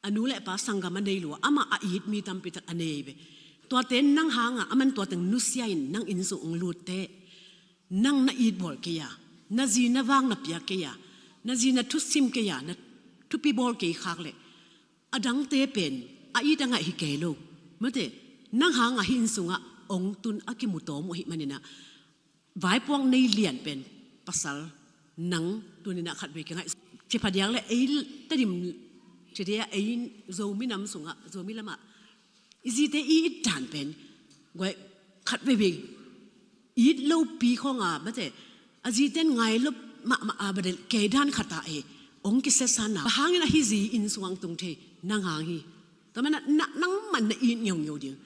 A nu le pa sanggam a nei lua, amah a it mi tampi tak a nei ve. Tuate nang hanga a man tua teng nusia in nang inn sung hong lut teh, nang na it bawl kei a, na zi na vak na piak kei a, na zi na thusim kei a, na thupi bawl kei khak leh, a dangte pen a it a ngaih hi kei lo. Mate, nang hanga hih inn sungah hong tun a kimu tawm uh ahih manin ah, vaipuak nei lian pen pasal nang tuni-in ah khatvei ka ngaih. Ci phadiak le ei Tedim, ci dia ei Zomi nam sungah, Zomi lamah i zite i it dan pen guai, khatveivei it lopi khong a mate, a zite in ngai lo mahmah a, bang deuh kei dan khat a e, hong kisiasanna. Bang hangin a hih zi inn sungah hong tung thei? Nang hang hi. Tua manin ah na, nangmah na it ngeungeu ding.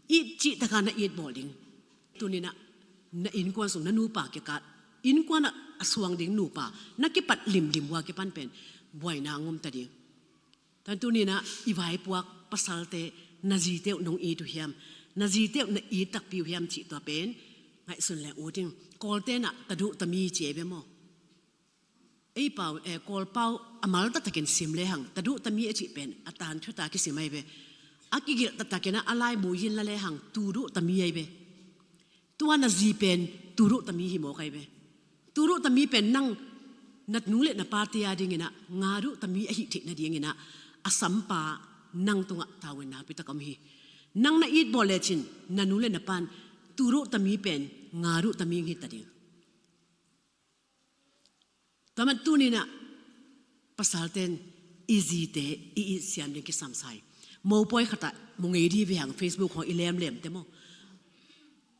It cih takin na it bawl ding. Tuni-in ah na innkuan sung na nupa kiang, innkuan ah a suang ding nupa na kipat limlim uh a kipan pen buaina hong om ta ding. Tua tuni-in ah i vaipuak pasalte, na zite uh nong it uh hiam, na zite uh na it takpi uh hiam cih tua pen ngaihsun leng ut ing. Kawlte in ah taduh tami ci ei ve maw. Ei pau, eh, Kawl pau a mal taktakin sim le hang, taduh tami a cih pen a tan thu ta kisim ahi ve. A kigelh taktakin ah a laibu in la le hang, tuduh tami ahi ve. Tua na zi pen tuduh tami hi mawk ahi ve. Tuduh tami pen nang na nu le na pate a dingin ah ngaduh tami ahih theih nadingin ah a sampa nang tungah tavuan nakpi tak om hi. Nang na it bawl lecin na nu le na pan tuduh tami pen ngaduh tami hi ta ding. Tua manin tuni-in ah pasalte'n i zite i it siam ding kisam sa hi. Mopawi khat ah mu ngei dih ve hang, Facebook khawng i lemlem teh maw.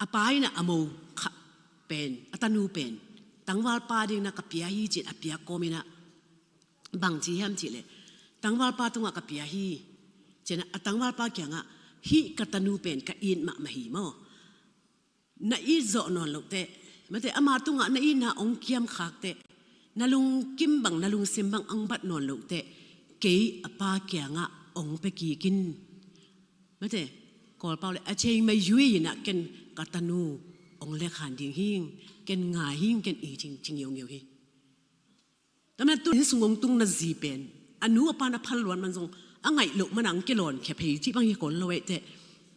A pa in ah a mo khat pen, a tanu pen tangvalpa dingin ah ka pia hi ci-in a piak kawmin ah bang ci hiam cih leh, tangvalpa tungah ka pia hi ci-in ah a tangvalpa kiangah, hih ka tanu pen ka it mahmah hi maw. Na it zawh nawn loh teh, mate, ama tungah na itna hong kiamkhak teh, na lungkim bang, na lungsim bang hong bat nawn loh teh, kei a pa kiangah hong pia kik in. Mate, Kawl pau le a cei mai yui in ah ken ka tanu hong lekhan ding hing, ken ngai hing, ken it hing ci ngeungeu hi. Tua manin tuni-in sung hong tung na zi pen a nu a pa na phal luat man zong a ngaih loh man a hong kilawn khia phei cih bang hi kol lo ei teh,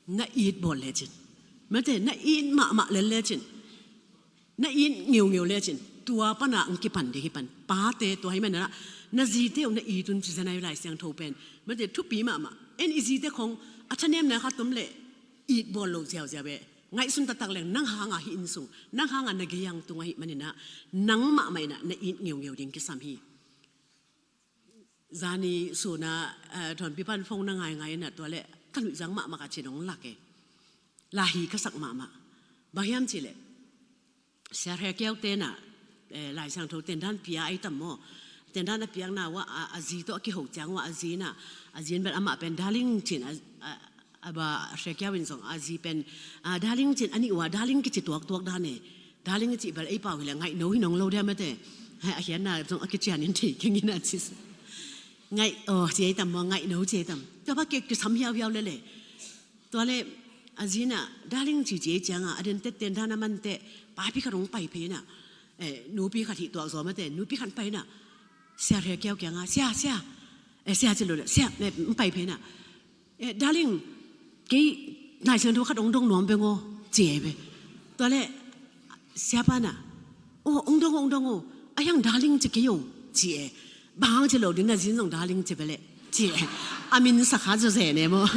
na it bawl lecin, mate, na it mahmah lel lecin, na it ngeungeu lecin tua pan a hong kipan ding hi pan. Pate, tua ahih manin ah na zite uh na it un ci zen ahi ve, Lai Siangtho pen, mate, thupi mahmah. Ei'n i zite khawng a thanemna khat om leh it bawl lo ziauziau ve. Ngaihsun taktak leng nang hanga hih inn sung, nang hanga na gei-a hong tung ahih manin ah nang mahmah in ah na it ngeungeu ding kisam hi. Zani sun ah, eh, Thawnpi pan phone na ngaingai in ah, tua leh ka nuihzang mahmah ka cih hong lak e. Lai hi ka sak mahmah. Bang hiam cih leh, Sia Hre Kiau te'n ah, eh, Lai Siangtho tendan pia ahi tam maw. Tendan a piakna uah a, a zi tawh a kiho ciang uah a zi in ah, a zi in bel amah pen darling ci-in a, a, a ba Hre Kiau in zong a zi pen, a, darling ci-in a nih uah darling kici tuaktuak dan e. Darling i cih bel ei pau hi leh ngaihno hi nong lo dia mate. Hai, a khiatna zong a kician in thei keng in ah ci. Ngaih, oh, ci ei tam maw, ngaihno ci ei tam. Tua pa ki, kisam hiauhiau lel e. Tua leh a zi in ah darling ci ci ei ciangah a den teh tendan a man teh, papi khat hong pai phei in ah, eh, nupi khat hih tuak zaw mate, nupi khat pai in ah Sia Hre Kiau kiangah, sia, sia, eh, sia ci lo leh, sia, eh, hong pai phei in ah, eh, darling, kei Lai Siangtho khat hong dong nuam veng aw, ci ei ve. Tua leh siapa in ah, oh, hong dong o, hong dong o. Ahi hang darling ci kei o, ci e. Bang hang ci lo ding, na zi in zong darling ci ve leh, ci e. A min sa kha zaw zen e maw.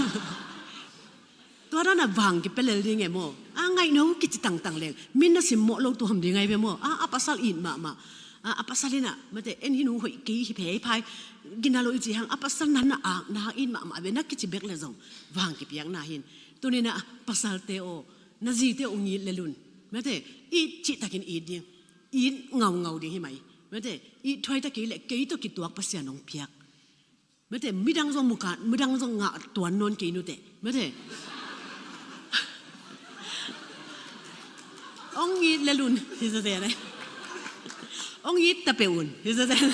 Tua dan a vang kipia lel ding e maw. A ngaihno kici tangtang leng min na simmawh lo tuam ding ai ve maw. A, a pasal it mahmah. A, a pasal in a mate, en hi nu hoih kei hi phei phai, gina lo i ci hang, a pasal na na ak na it mahmah ve na kici bek le zong vang kipiakna hin. Tuni in a pasalte aw, na zite aw, ong it lel un. Mate, it cihtakin it ding. It ngaungau ding hi mai. Mate, it thuai ta kei leh kei tawh kituak Pasian ong piak. Mate, midang zong muka, midang zong ngah tuan nawn kei nute. Mate, ong it lel un hi zazen e. Ong it ta peuh un hi zazen.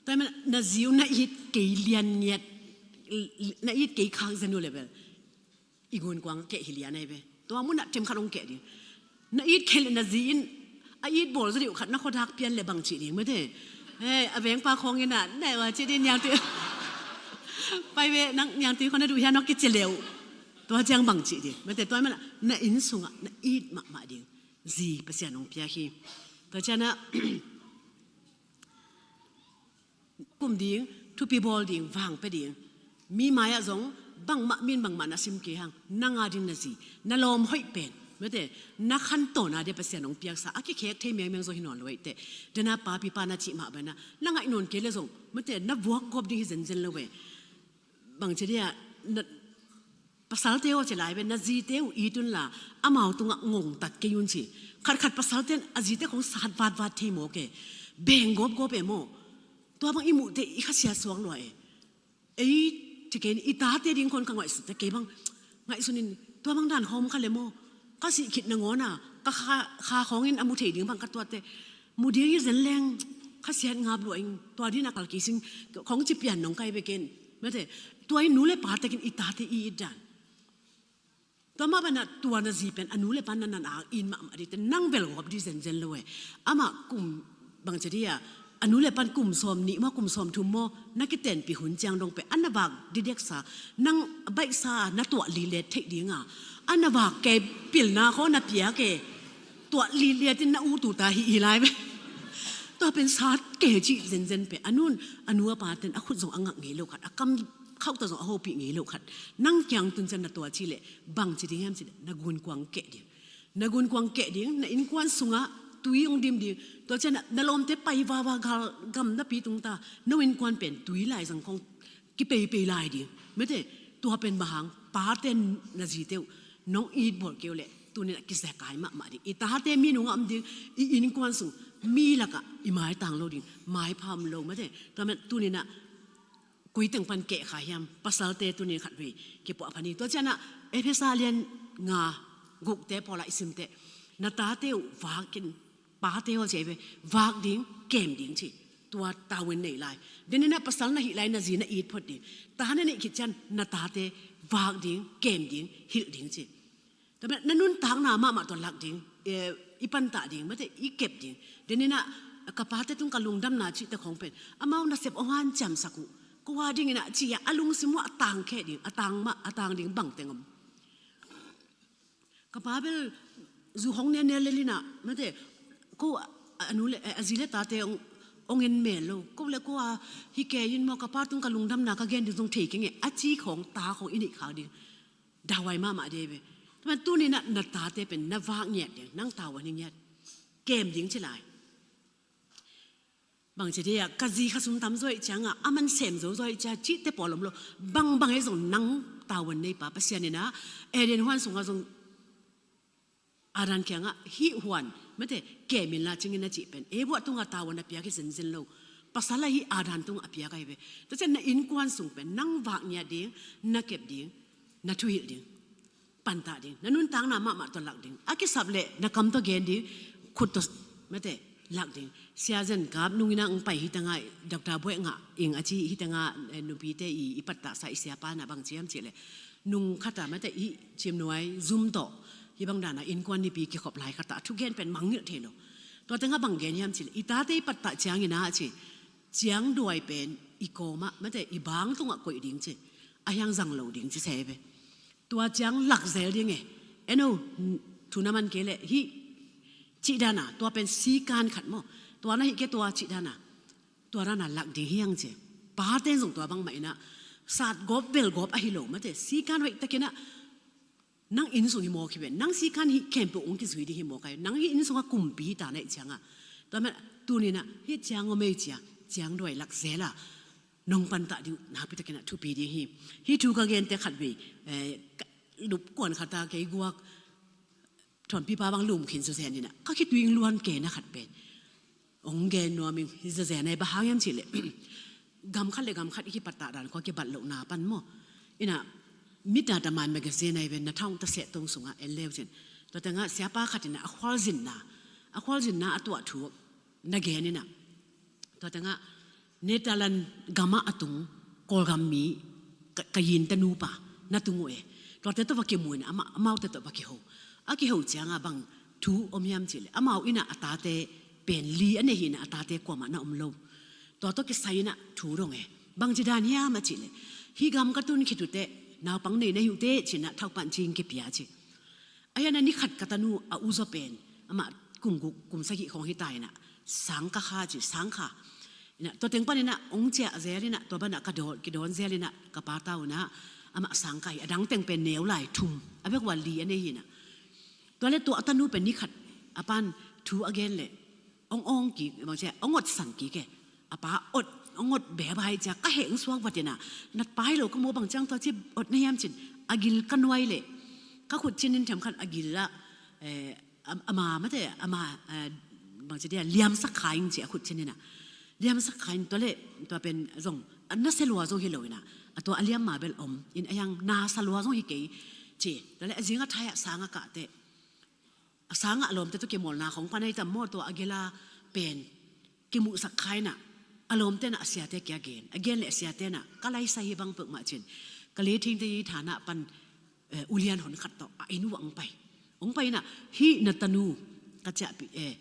Tua hi man na zi uh na it kei lian ngiat, na it kei khak zen uh le bel i gunkuang keh hi lian ai ve. Tua mun ah themkhat ong keh ding. Na it kei le na zi in a it bawl zaw dih uh khat na khuadak pian le bang cih ding mate. He, a vengpa khawng in a na ua cih ding niangtui. Pai ve, nang niangtui khawng na duh hiam, na kici le uh. Tua ciang bang cih ding mate. Tua hi man a na inn sungah na it mahmah ding zi Pasian ong piak hi. Tua ciang a kum ding, thupi bawl ding, vang pia ding. Mi mai-ah zong bangmah, min bangmah na sim kei hang, nang a ding na zi, na lawm hoih pen mate, na khantawn a dia Pasian ong piaksa a kikhek thei mengmeng zong hi nawn lo ei teh. Dena papi pa na cih mah bana na ngaih nawn kei le zong mate, na vuak gawp ding hi zenzen lo e. Bang ci dia, na, pasalte aw ci lai ve, na zite uh it unla amau tungah ngongtat kei un ci. Khatkhat pasalte in a zite khong sat vatvat thei mawk e. Beng gawpgawp e maw. Tua bang i muhte i khasiat suak lua e. Ei, ci kei in i tate ding khon ka ngaihsut te, kei bang ngaihsun in, tua bang dan khawm kha le maw. Ka sih khit nangawn a ka kha, kha khawng in a mu thei ding bang ka tuat te. Mu ding hi zen leng khasiat ngap lua ing, tua din a kal kei sing, khong ci pian nong kai bekin. Mate, tua in nu le pa tekin i tate i it dan. Tua mah bana tua na zi pen a nu le pa na nan a it mahmah ding te, nang bel gawp ding zenzen lo e. Amah kum bang ci dia, a nu le pan kum sawm nih maw, kum sawm thum maw, na kitenpih hun ciang dong pen a na vak dideksa, nang baihsa na tuah lillet theih dinga a na vak kei pilna khaw na piak e. Tuah lillet in na ut ut a hi i lai ve. Tua pen sat kei cih zenzen pen a nun, a nu a pa ten a khut zong a ngak ngei lo khat, a kam khauh tawh zong a hopih ngei lo khat, nang kiang tun ciang na tua ci leh bang ci ding hiam ci leh na gunkuang keh ding. Na gunkuang keh ding, na innkuan sungah tui ong dim ding. Tua ciang na lawmte pai vava gal gam napi tung ta, no innkuan pen tui lai zang khong kipeipei lai ding. Mate, tua pen bang hang, pate in na zite uh nong it bawl kei uh leh tuni in a kizekai mahmah ding. I tate mi nungah om ding, i innkuan sung mi lakah i maitang lo ding, maipha om lo mate. Tua man tuni in a koi teng pan keh kha hiam, pasalte tuni in khatvei kipuah phan hi. Tua ciang a Efesa lian nga gukte pawlah i simte, na tate uh vak in, pate aw ci ei ve, vak ding, kem ding ci. Tua tavuan nei lai. Denin a pasal na hih lai na zi na it phot ding. Ta na neih khit ciang na tate vak ding, kem ding, hilh ding ci. Tua man na nuntakna mahmah tua lak ding, eh, i pantah ding, mate i kep ding. Denin a ka pate tung ka lungdamna cihte khong pen amau nasep ong hanciamsak uh. Ko a dingin a ci a, a lungsim uh a tang khe ding, a tang mah, a tang ding bang teng om. Ka pa bel zu hong nene lelin a, mate, ko a nu le a zi le tate ong, ong en mel lo. Ko le ko a hi kei in maw, ka pa tung ka lungdamna ka gen ding zong thei keng e, a ci khong ta khong i neih khak ding. Dawai mahmah dei ve. Tua man tuni in a na tate pen na vak ngiat ding, nang tavuan hi ngiat. Kem ding ci lai. Bang ci dia, ka zi kha sum tam zaw ih cianga a man sem zo zaw ih cia cihte pawl om lo. Bangbang ei zong nang tavuan neipa Pasian in a Eden huan sungah zong Adam kiangah hih huan mate kem inla cingin a cih pen Eva tungah tavuan a piak hi zenzen lo. Pasal a hih Adam tungah a piak ahi ve. Tua ciang na innkuan sung pen nang vak ngiat ding, na kep ding, na thuhilh ding, pantah ding, na nuntakna mahmah tawh lak ding. A kisap leh na kam tawh gen ding, khut tawh mate lak ding. Sia Zen Kap nungin a ong pai hi tanga, Doctor Buaih ngah ing a ci hi tanga, eh, nupite i, i pattahsa i siapa na bang ci hiam cih leh, nung khat a mate i cimnuai zum tawh hih bang dana innkuan nipi kikhop lai khat a thugen pen mangngilh thei lo. Tua tengah bang gen hiam cih leh, i tate i pattah ciangin a ci, ciangduai pen i kawmah mate i bang tungah koih ding ci, a hiang zang lo ding ci se ve. Tua ciang lak zel ding e. Eno, thu na man kei leh hih cih dana, tua pen sikan khat maw. Tua na hih kei tua cih dana, tua dana lak ding hiang ci. Pate in zong tua bangmah inah, satgawp belgawp ahi lo mate, sikan hoih takinah, nang inn sung hi maw kiven, nang sikan hih khempeuh hong kizui ding hi maw kai, nang hih inn sungah kumpi hi ta na ih ciangah. Tua mah tuninah hih ciang om ei cia, ciang duai lak zela nong pantah ding uh nakpi takinah thupi ding hi. Hih thu ka gente khatvei, eh, ka-, lupkuan khata kei guak thuampipa bang lum khin zazen inah ka khitui ing luan kei na khat pen hong gen nuam ing. Hi zazen ai bang hang hiam cihleh, gam khat le gam khat i kipattah dan khua kibat lohna pan maw. Inah, Mita Taman magazine ai ven na thaung ta seh tong sungah en leu cin. Tua tengah siapa khat inah a khualzinna, a khualzinna a tuah thu na gen inah. Tua tengah Netherland gamah a tung Kawlgam mi ka, ka yinte nupa na tung uh e. Tuate tawh va kimu inah, ama, amaute tawh va kiho. A kiho ciangah bang thu om hiam cihleh, amau inah a tate pen li a nei hi inah a tate kuamah na om lo. Tua tawh kisai inah thu dong e. Bangci dan hiam a cihleh, hih gam ka tun khit uh teh naupang nei na hi uh teh cinah thaupan cing kipia ci. Ahi a na ni khat ka tanu a uzaw pen, amah kum guk kum sagih khawng hi ta inah, sangkha kha ci, sangkha. Inah tua teng pan inah hong ciah zel inah, tua banah ka dawn, kidawn zel inah ka pa ta unah, amah sangkha hi, a dang teng pen neu lai thum, a bek ua li a nei hi inah. Tua le tua a tanu pen ni khat a pan thu a gen leh hong awng kik, bang cia, hong otsan kik e. A pa ot, hong ot beba hi cia, ka heh hong suak vat inah, na pai lo ka maw, bang ciang tua ci ot na hiam cin, a gil ka nuai leh ka khut cinin themkhat a gil ah, eh, a, ama mate, ama, eh, bang ci dia, liamsak kha ing ci a khut cinin ah. Liamsak kha ing tua le, tua pen zong, a na sa lua zong hi lo inah, a tua a liam ma bel om in, a hiang na sa lua zong hi kei ci, tua le a zing a thai ah sang a kah teh. A sangah a lawmte tawh kimawlna khong pan ai tam maw, tua a gila pen kimuhsak kha inah, a lawmte inah a siate kia gen, a gen le a siate inah ka laisai hi bang peuhmah cin, ka lethingte hi thanah pan, eh, ulian hon khat tawh a inn uh ah hong pai. Hong pai inah, hih na tanu ka ciahpih, eh,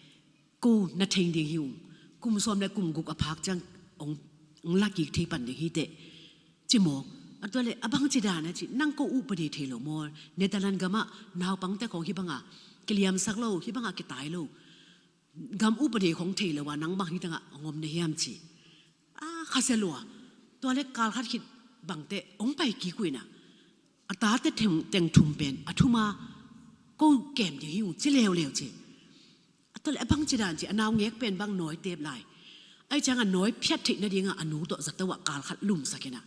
ko na theng ding hi ung, kum sawm le kum guk a phak ciang hong, hong la kik thei pan ding hi teh. Ci maw? A tua le, a bangci dan a ci, nang ko upadi thei lo maw? Netherland gamah naupangte khong hih banga kiliamsak lo, hih banga kitai lo, gam upadi khong thei lo a nang bang hih tengah hong om na hiam ci. A, khasia lua. Tua le kal khat khit bangte hong pai kik uh inah, a tate teng, teng thum pen a thuma ko kem ding hi ung ci leuleu ci. A tua le a bangci dan ci, a nau ngek pen bang nawi tep lai. Ai ciangah nawi phiat theih nadingah a nu tawh zato ah kal khat lumsak inah,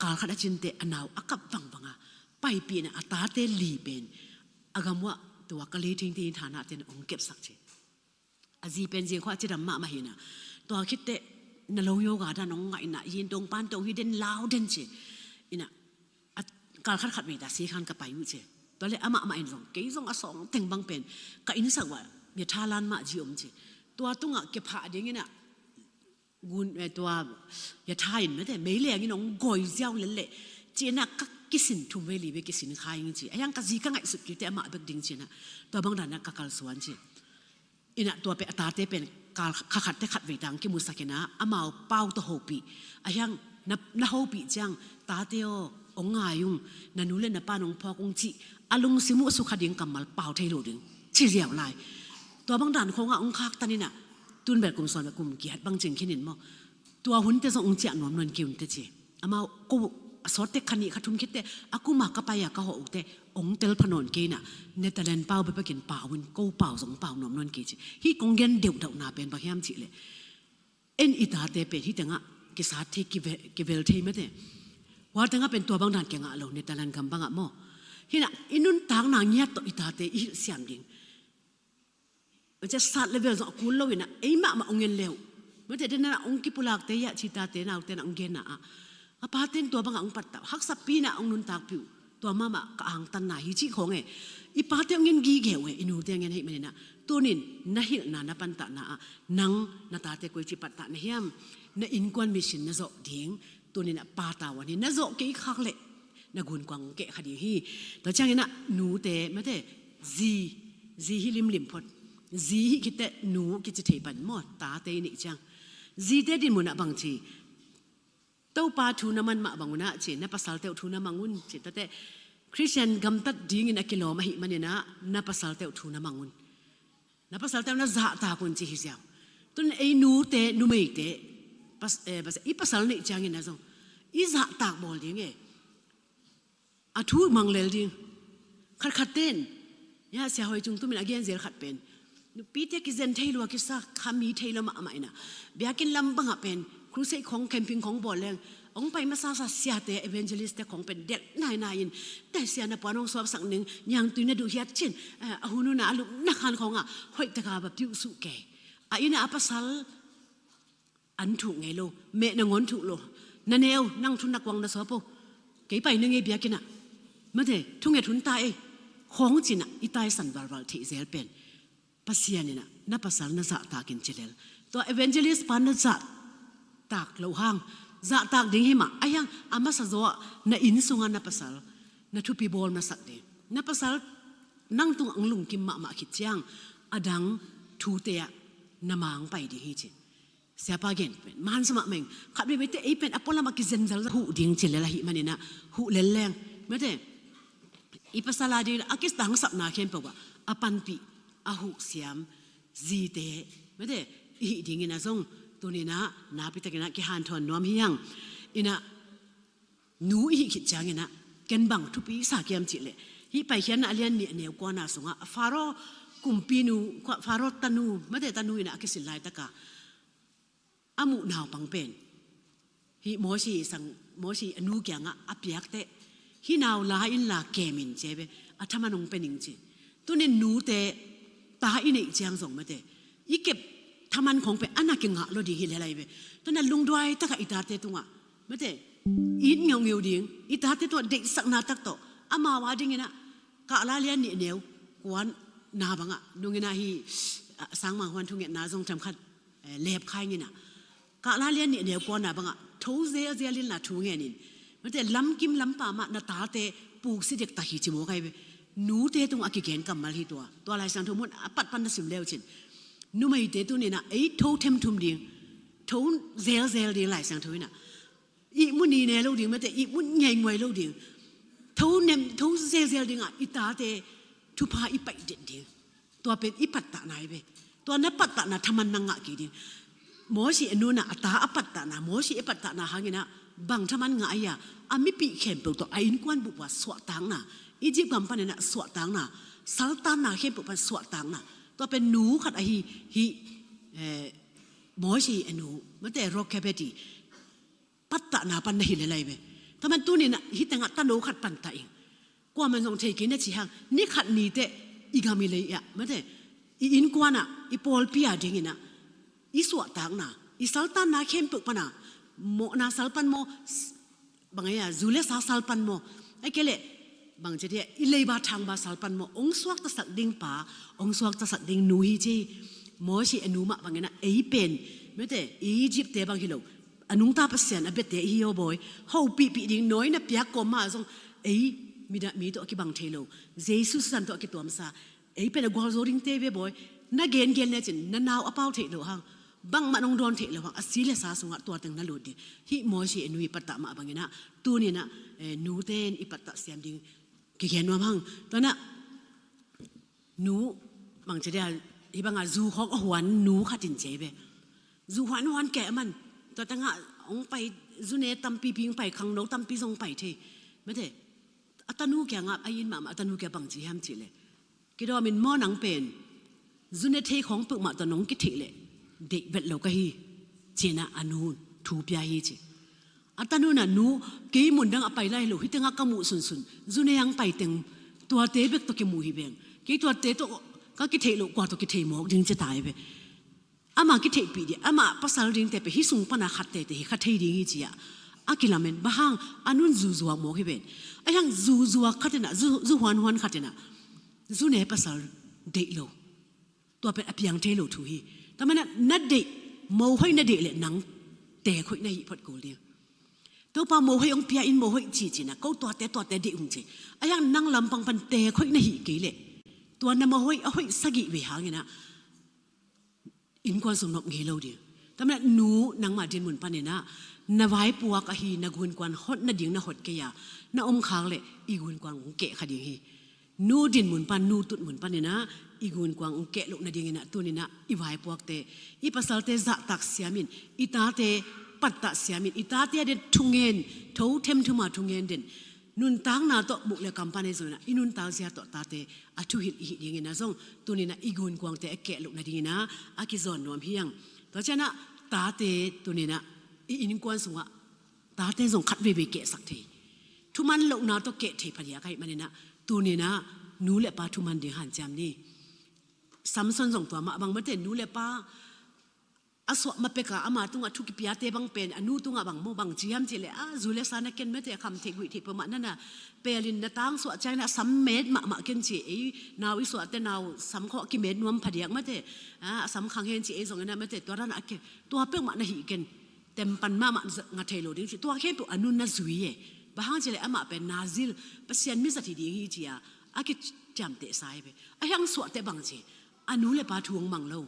kal khat a cinte a nau a kap vangvang a, paipih inah a tate li pen a gam uh ah tua ka lethingte hi thanahte in hong kepsak ci. A zi pen zingkhua a cidam mahmah hi inah, tua khit teh na lo yoga dan hong ngaih inah, yin tong pan tong hi den lau den ci. Inah, a kal khat khat vei ta sikhan ka pai uh ci. Tua le amah mah in zong, kei zong a sawng teng bang pen ka innsak uh ah yatha lan mah zi om ci. Tua tungah kiphah ding inah, gun, eh, tua yatha in mate, meileng in hong gawi ziau lel leh ci inah ka kisin thum vei li vei kisin kha ing ci. A hiang ka zi ka ngaihsut kik teh amah bek ding ci inah, tua bang dan inah ka kalsuan ci. Inah tua pen a tate pen kal kha khat teh khat vei tang kimusak inah, amau pau tawh hopih. A hiang na, na hopih ciang, tate aw, hong ngai ung, na nu le na pa in hong phawk ung cih a lungsim uh a sukha ding kammal pau thei lo ding ci ziau lai. Tua bang dan khongah hong khaktan inah, tun bel kum sawm le kum giat bang cing khin in maw. Tua hunte zong hong ciah nuam nawn kei un teh ci. Amau ko a sawt teh kha nih kha thum khit teh, a kum a ka pai a ka hawh uh teh, hong tel pha nawn kei inah, Netherland pau bekbekin pau in, ko pau zong pau nuam nawn kei ci. Hih kong gen deuhdauhna pen bang hiam cihleh, en i tate pen hih tengah kisat thei, kive-, kivel thei mate. Hua tengah pen tua bang dan kingah lo, Netherland gam bangah maw. Hi inah i nuntakna ngiat tawh i tate i hilh siam ding. Macam sat level zong a kul lo inah, ei mahmah hong en leu. Mate, den inah hong kipulakte hi ah, ci tate naute inah hong genna ah, a pate in tua bangah hong pattah uh, haksatpi inah hong nuntakpih uh. Tua mahmah ka angtanna hi cih khong e. I pate hong en gige uh e, i nute hong en ahih man inah, tunin na hilhna, na pantahna ah nang na tate koici pattah na hiam? Na innkuan mission na zawh ding tunin a patau an hi, na zawh kei khak leh na gunkuang keh kha ding hi. Tua ciangin ah nute, mate, zi, zi hi limlim phot. Zi hi khit teh nu kici thei pan maw, tate i neih ciang. Zite din mun ah bang ci, Topa thu na man mah bang un ah ci, na pasalte uh thu na mang un ci. Tate Khristian gamtat dingin a kilawm ahih manin ah na pasalte uh thu na mang un. Na pasalte uh na zahtak un ci hi ziau. Tun ei nute, numeite, Pas, eh, pas, i pasal neih ciangin a zong i zahtak bawl ding e. A thu mang lel ding. Khatkhat ten, ya, Sia Hoi Cung Tum in a gen zel khat pen, nupite kizen thei lua kisa, kha mi thei lo mahmah ina, biakinn lam bangah pen crusade khong, camping khong bawl leng, hong pai masasa siate, evangelist te khong pen delh nainai in, te sia na puan hong suapsak ning, niangtui na duh hiat cin, eh, a hun hun a a lupna khan khongah hoih taka va piuh suh kei. A inn ah a pasal an thuh ngei lo, meh na ngawn thuh lo, na neu, nang thu na kuang na suapo, kei pai na ngei biakinn ah, mate, thunget hun ta ei, khawng cinah i taisan valval theih zel pen Pasian inah na pasal na zahtakin ci lel. Tua evangelist pa na zahtak loh hang, zahtak ding hi mah, a hiang a masa zaw ah na inn sungah na pasal na thupi bawl masak ding. Na pasal nang tungah ang lungkim mahmah khit ciang a dang thute ah na mang pai ding hi ci. Siapa gen pen man sa mahmah ing. Khat veve te ei pen a pualam a kizenzel huh ding ci lel ahih maninah huh lel leng, mate, i pasal a ding a kistangsapna khempeuh ah a panpih, a huh siam zite, mate, i hih dingin a zong tuninah napitakinah kihanthawn nuam hi hang. Inah nu i hih khit cianginah ken bang thupi sa kiam cihleh, hih Paikhiatna a lian nih a neu kuana sungah Faro kumpinu, Faro tanu, mate, tanu inah a kisil laitaka a muh naupang pen hih Mosi sang, Mosi a nu kiangah a piakteh, hih nau la inla kemin cebe, a thaman hong pe ning ci. Tunin nute ta i neih ciang zong, mate, i kep thaman khong pe a na kingah lo ding hi lelai ve. Tuna lungduai takah i tate tungah, mate, it ngeungeu ding, i tate tungah deihsakna tak tawh amau a dinginah Kahla lian nih neu kuana bangah nunginah hi, ah, Sangmang Huan thungetna zong thamkhat, eh, lepkhainginah Kahla lian nih neu kuana bangah tho zelzel inla thu ngenin, mate, lamkim lampa mah na tate puksi dektak hi ci mawk ai ve. Nute tungah a kigen kammal hi tua. Tua Lai Siangtho mun a pat pan na sim leu cin, numeite tuninah ei tho themthum ding, tho zelzel ding Lai Siangtho inah ihmu ni ne lo ding, mate, ihmu ngeingwai lo ding. Tho nem, tho zelzel dingah i tate thupha i paih det ding. Tua pen i pattahna hi ve. Tua na pattahna thaman na ngah kei ding. Mosi a nunah a ta a pattahna, Mosi a pattahna hanginah bang thaman ngah ai a, a mipih khempeuh tawh a innkuan buhpua suahtakna, Egypt gam paninah suahtakna, saltanna khempeuh pan suahtakna. Tua pen nu khat ahi, hi, eh, Mosi a nu, mate, Rokebeti pattahna pan na hi lelai ve. Taman tuninah hih tengah tano khat pantah ing. Kuaman zong thei kei na ci hang, ni khat niteh i gam i lei ah, mate, i innkuanah, i pawlpi a dinginah i suahtakna, i saltanna khempeuh pana, mawhna salpan maw, s-, bang ai a, zu le sa salpan maw, ai kei leh bang ci dia, i leiba thangba salpan maw, ong suaktasak ding pa, ong suaktasak ding nu hi ci. Mosi a nu mah banginah ei pen, mate, Egypt te bang hi lo, a nungta Pasian a biate i hi aw bawi. Hopihpih ding nawi na piak kawm mah zong ei mi tawh a kibang thei lo, Jesu sisan tawh a kituamsa, ei pen a gualzo dingte ve bawi. Na gengen lecin na nau a pau theih loh hang, bangmah nong dawn theih loh hang, a si le sa sungah tua teng na lut ding. Hih Mosi a nu i pattah mah banginah tuninah, eh, nute in i pattah siam ding kigen nuam hang. Tuanah nu, bang ci dia, hih bangah zu khawk a huan nu khatin ci ai ve. Zu huanhuan keh a man, tua tengah hong pai, zune tampipi hong pai, khangno tampi zong hong pai thei, mate. A tanu kiangah a in mahmah, a tanu kiang bang ci hiam cihleh, kidawmin maw nang pen zune thei khawng peuhmah tawh nong kitheih leh deih vet lo ka hi, cinah a nu thu pia hi ci. A tanunah nu, kei mun dang a pai lai lo, hih tengah ka muh sunsun, zune ang pai teng tuate bek tawh kimuh hi veng. Kei tuate tawh ka kitheih loh kua tawh kithei mawk ding ci ta hi ve. Ama kitheihpih dih, ama pasal dingte pen hih sung pana khat tete hi kha thei ding hi ci-ah a kilamen. Bang hang, a nun zu zuak mawk hi ven. A hiang zu zuak khatinah, zu, zu huanhuan khatinah zune pasal deih lo, tua pen a piang thei lo thu hi. Tamanah na deih, mohoih na deih leh nang teekhoih na hih phot kul ding. Topa mohoih hong pia in, mohoih cicinah ko tuate tuate deih hong ci. A hiang nang lampang pan teekhoih na hih kei leh tua na mohoih a hoih sagih vei hanginah innkuan sung nop ngei lo ding. Tamanah nu, nangmah dinmun paninah na vaipuak ahi na gunkuan hot nading na hot kei a, na omkhak leh i gunkuan hong keh kha ding hi. Nu dinmun pan, nu tutmun paninah i gunkuan hong keh loh nadinginah tuninah i vaipuakte, i pasalte zahtak siamin, i tate pattah siamin i tate a den thungen, thothem thuma thungen den nuntakna tawh muk le kam pan ahi zongin ah i nuntak zia tawh tate a thuhilh i hih dingin ah zong tuni-in ah i gunkuangte a keh loh nadingin ah a kizawn nuam hi hang. Tua ciangin ah tate tuni-in ah i innkuan sungah tate zong khat veivei kehsak thei, thuman lohna tawh keh thei phadiak ahih manin ah tuni-in ah nu le pa thuman ding hanciam ni. Samson zong tua mah bang mate, nu le pa a suah ma peka ama tungah thu kipiate bang pen a nu tungah bang maw bang ci hiam cih leh, a zu le sa na ken mate, a kham theih guih theih peuhmah na na pelin na tang suah ciangin a sam met mahmah ken ci, ei nau i suahte nau sam khawng a kimet nuam phadiak mate, a sam khang hen ci ei zongin a mate, tua dan a ken, tua peuhmah na hih ken, tempan mahmah nga thei lo ding ci, tua khempeuh a nun na zui e. Bang hang cih leh amah pen Nazir, Pasian mizat hi ding hi ci-a a kiciamtehsa hi ve. A hiang suahte bang ci, a nu le pa thu hong mang lo.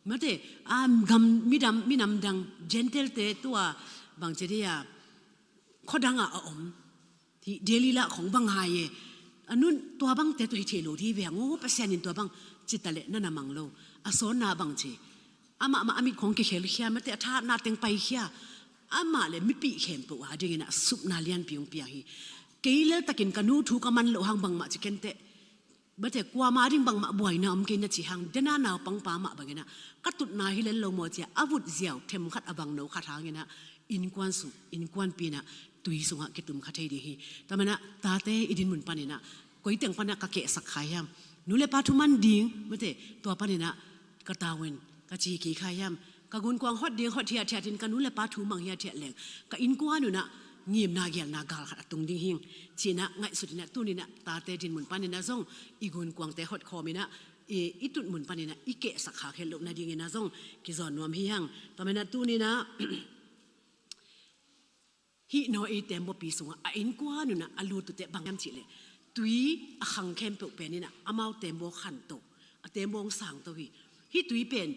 Mate, a gam, midam, minam dang, Gentile-te tua bang ci dia, khuadangah a om. Hi, Delila khong bang hai e. A nun tua bangte tua hi thei lo di ve hang aw, Pasian in tua bang ci ta leh na na mang lo. A sawnna bang ci, amah mah a mit khong kikhelkhia mate, a thahatna teng paikhia. Amah le mipih khempeuh a dingin a supna lianpi hong pia hi. Kei leltakin ka nu thu ka man loh hang bangmah ci kenteh. Mate, kuama ding bangmah buaina om kei na ci hang, dena naupangpa mah bangin ah ka tutna hi lel lo maw ci-a a vut ziau themkhat a vangno khat hangin ah innkuan sung, innkuanpi-in ah tui sungah kitum kha thei ding hi. Tua manin ah tate i dinmun panin ah koi teng panin ah ka kehsak kha hiam? Nu le pa thuman ding mate, tua panin ah ka tavuan ka ci kei kha hiam? Ka gunkuang hot ding hot hiathiatin ka nu le pa thu mang hiathiat leng ka innkuan un ah ngimna gelna gal khat a tung ding hi, ci-in ah ngaihsutin ah tuni-in ah tate dinmun panin ah zong i gunkuangte hotkhawmin ah i, i tutmun panin ah i kehsak khak het loh nadingin ah zong kizawn nuam hi hang. Tua manin ah tuni-in ah hih Noah i teembaw pi sungah a innkuan un ah a lut uh teh bang hiam cih leh, tui a khang khempeuh pen in ah amau teembaw khanto, a teembaw hong sangto hi. Hih tui pen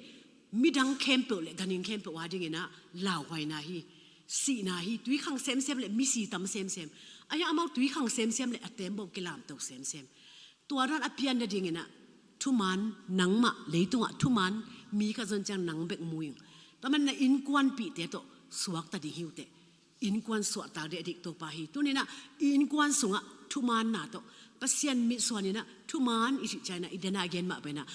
midang khempeuh le ganhing khempeuh a dingin ah lauhuaina hi, sihna hi, tui khang semsem le misi tam semsem. A hiang amau tui khang semsem le a teembaw kilamto semsem. Tua dan a pian nadingin ah thuman, nangmah leitungah thuman mi ka zon ciang nang bek mu ing. Tua manin ah innkuanpihte tawh suakta ding hi uh teh. Innkuan suahtak ding a dik Topa hi. Tuni-in ah i innkuan sungah thumanna tawh Pasian mitsuanin ah thuman i cih ciangin ah i dena a gen mah bangin ah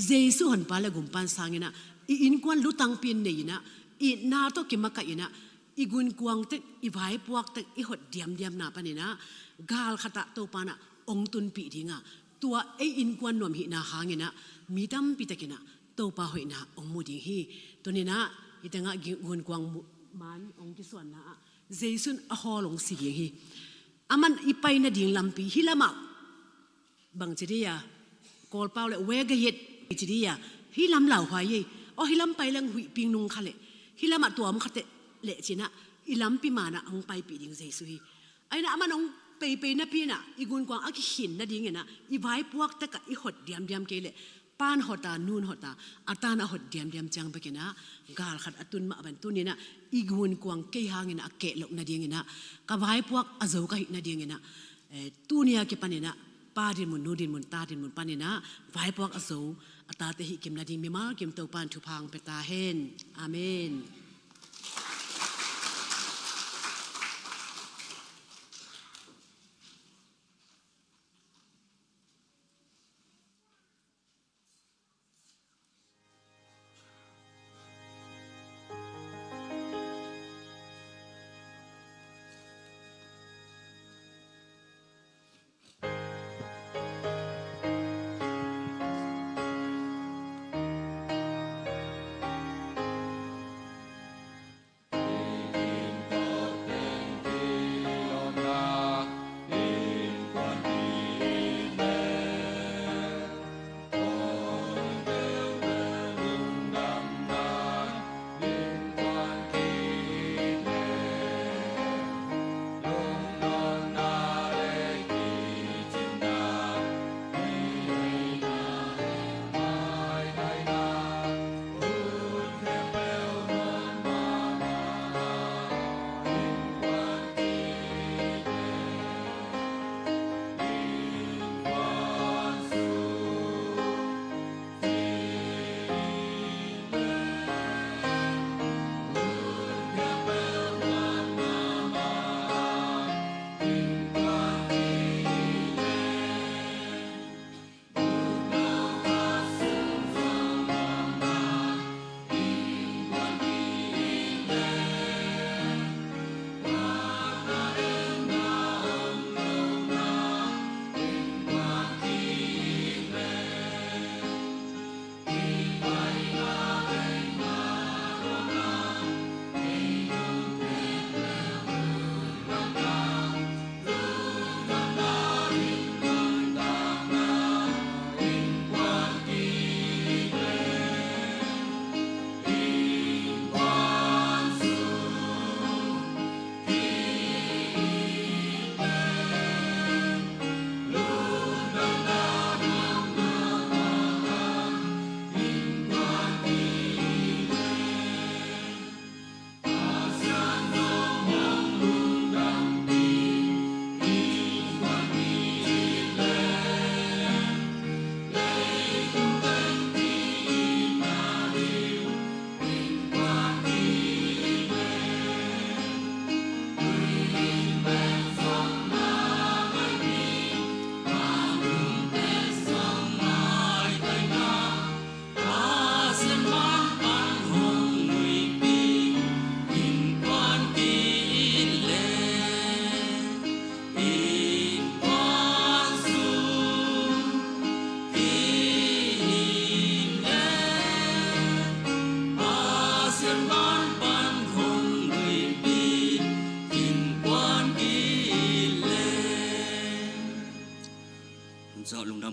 Jesu honpa le gumpa in sangin ah i innkuan lutangpi-in nei-in ah itna tawh kimakaih in ah i gunkuang tek, i vaipuak tek, i hot diamdiamna panin ah gal khatah Topa in ah hong tunpih ding a, tua ei innkuan nuam hihna hangin ah mi tampi takin ah Topa hoihna hong mu ding hi. Tuni-in ah hih tengah gi-, gunkuang mu-, man hong kisuanna ah Jesu in a hawl hong si ding hi. Aman i pai nading lampi hih lamah bang ci dia, Kawlpau le wegayet ci dia, hih lam lauhuai ei. Aw hih lam pai leng huih ping nung kha leh, hih lamah tuam kha teh leh ci-in ah i lampi man ah hong paipih ding Jesu hi. Ahi in ah aman hong peipei napi-in ah i gunkuang a kikhin nadingin ah i vaipuak tek ah i hot diamdiam kei leh, Pa in hot a, Nu in hot a, a Tapa in a hot diamdiam ciang bekin ah gal khat a tun mah bangin tuni-in ah i gunkuang kei hangin ah a keh loh nadingin ah ka vaipuak a zo ka hih nadingin ah, eh, tuni a kipanin ah Pa dinmun, Nu dinmun, Ta dinmun panin ah vaipuak a zo a tate hih kim nading mimal kim Topa in thupha hong pia ta hen. Amen.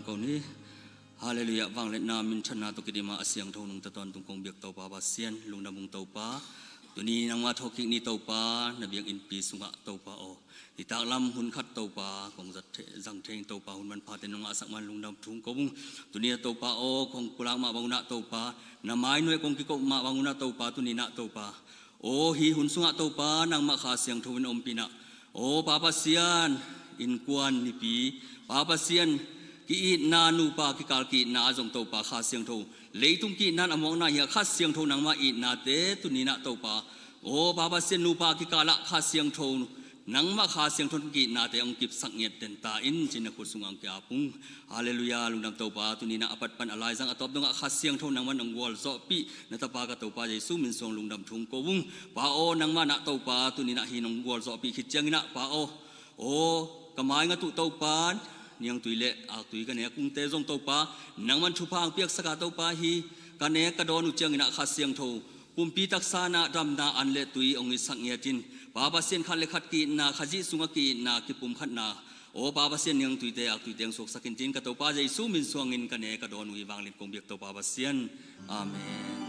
Ko ni. Halleluiah, vangliatna minthanna tawh kidima a siangtho nungta tawntung kong biak Topa Pasian, lungdam ung Topa. Tuni nangmah thawhkik ni Topa, na biakinnpi sungah Topa aw, nitak lam hun khat Topa kong zat thei, zang thei ing Topa, hun manphate nong ngahsak man lungdam thu ko ung. Tuni a Topa aw, kong pulak mah bang unah Topa, na mai nuai kong kikoh mah bang unah Topa, tuni nah Topa aw, hih hun sungah Topa nangmah Kha Siangtho in ompih nah. Aw Pa Pasian, innkuan nipi, Pa Pasian, ki-itna nupa kikal ki-itna ah zong Topa Kha Siangtho, leitung ki-itna in a mawkna hi a, Kha Siangtho nangmah itnate tuni nah Topa aw Pa Pasian, nupa kikal ah Kha Siangtho, nangmah Kha Siangtho in ki-itnate hong kipsak ngiat den ta in, ci-in na khut sungah hong ki-ap ung. Halleluiah, lungdam Topa, tuni nah a pat pan a laizang a tawp dongah Kha Siangtho nangmah in hong gualzawhpih na tapa ka Topa Jesu min suang lungdam thu ko ung. Pa aw, nangmah nah Topa, tuni nah hih in hong gualzawhpih khit ciangin ah Pa aw, aw ka mai ngah uh Topa, niangtui le aktui ka nek ungte zong Topa, nangmah in thupha hong piaksak a Topa, hih ka nek ka dawn uh ciangin ah Kha Siangtho, pumpi taksa in ah damna an le tui hong hisak ngiat in, Pa Pasian, khat le khat ki-itna, Khazih sungah ki-itna, kipumkhatna, aw Pa Pasian, niangtuite aktuite hong suaksak in, ci-in ka Topa Jesu min suangin ka nek ka dawn uh hih vanglian kong biak Topa Pasian. Amen.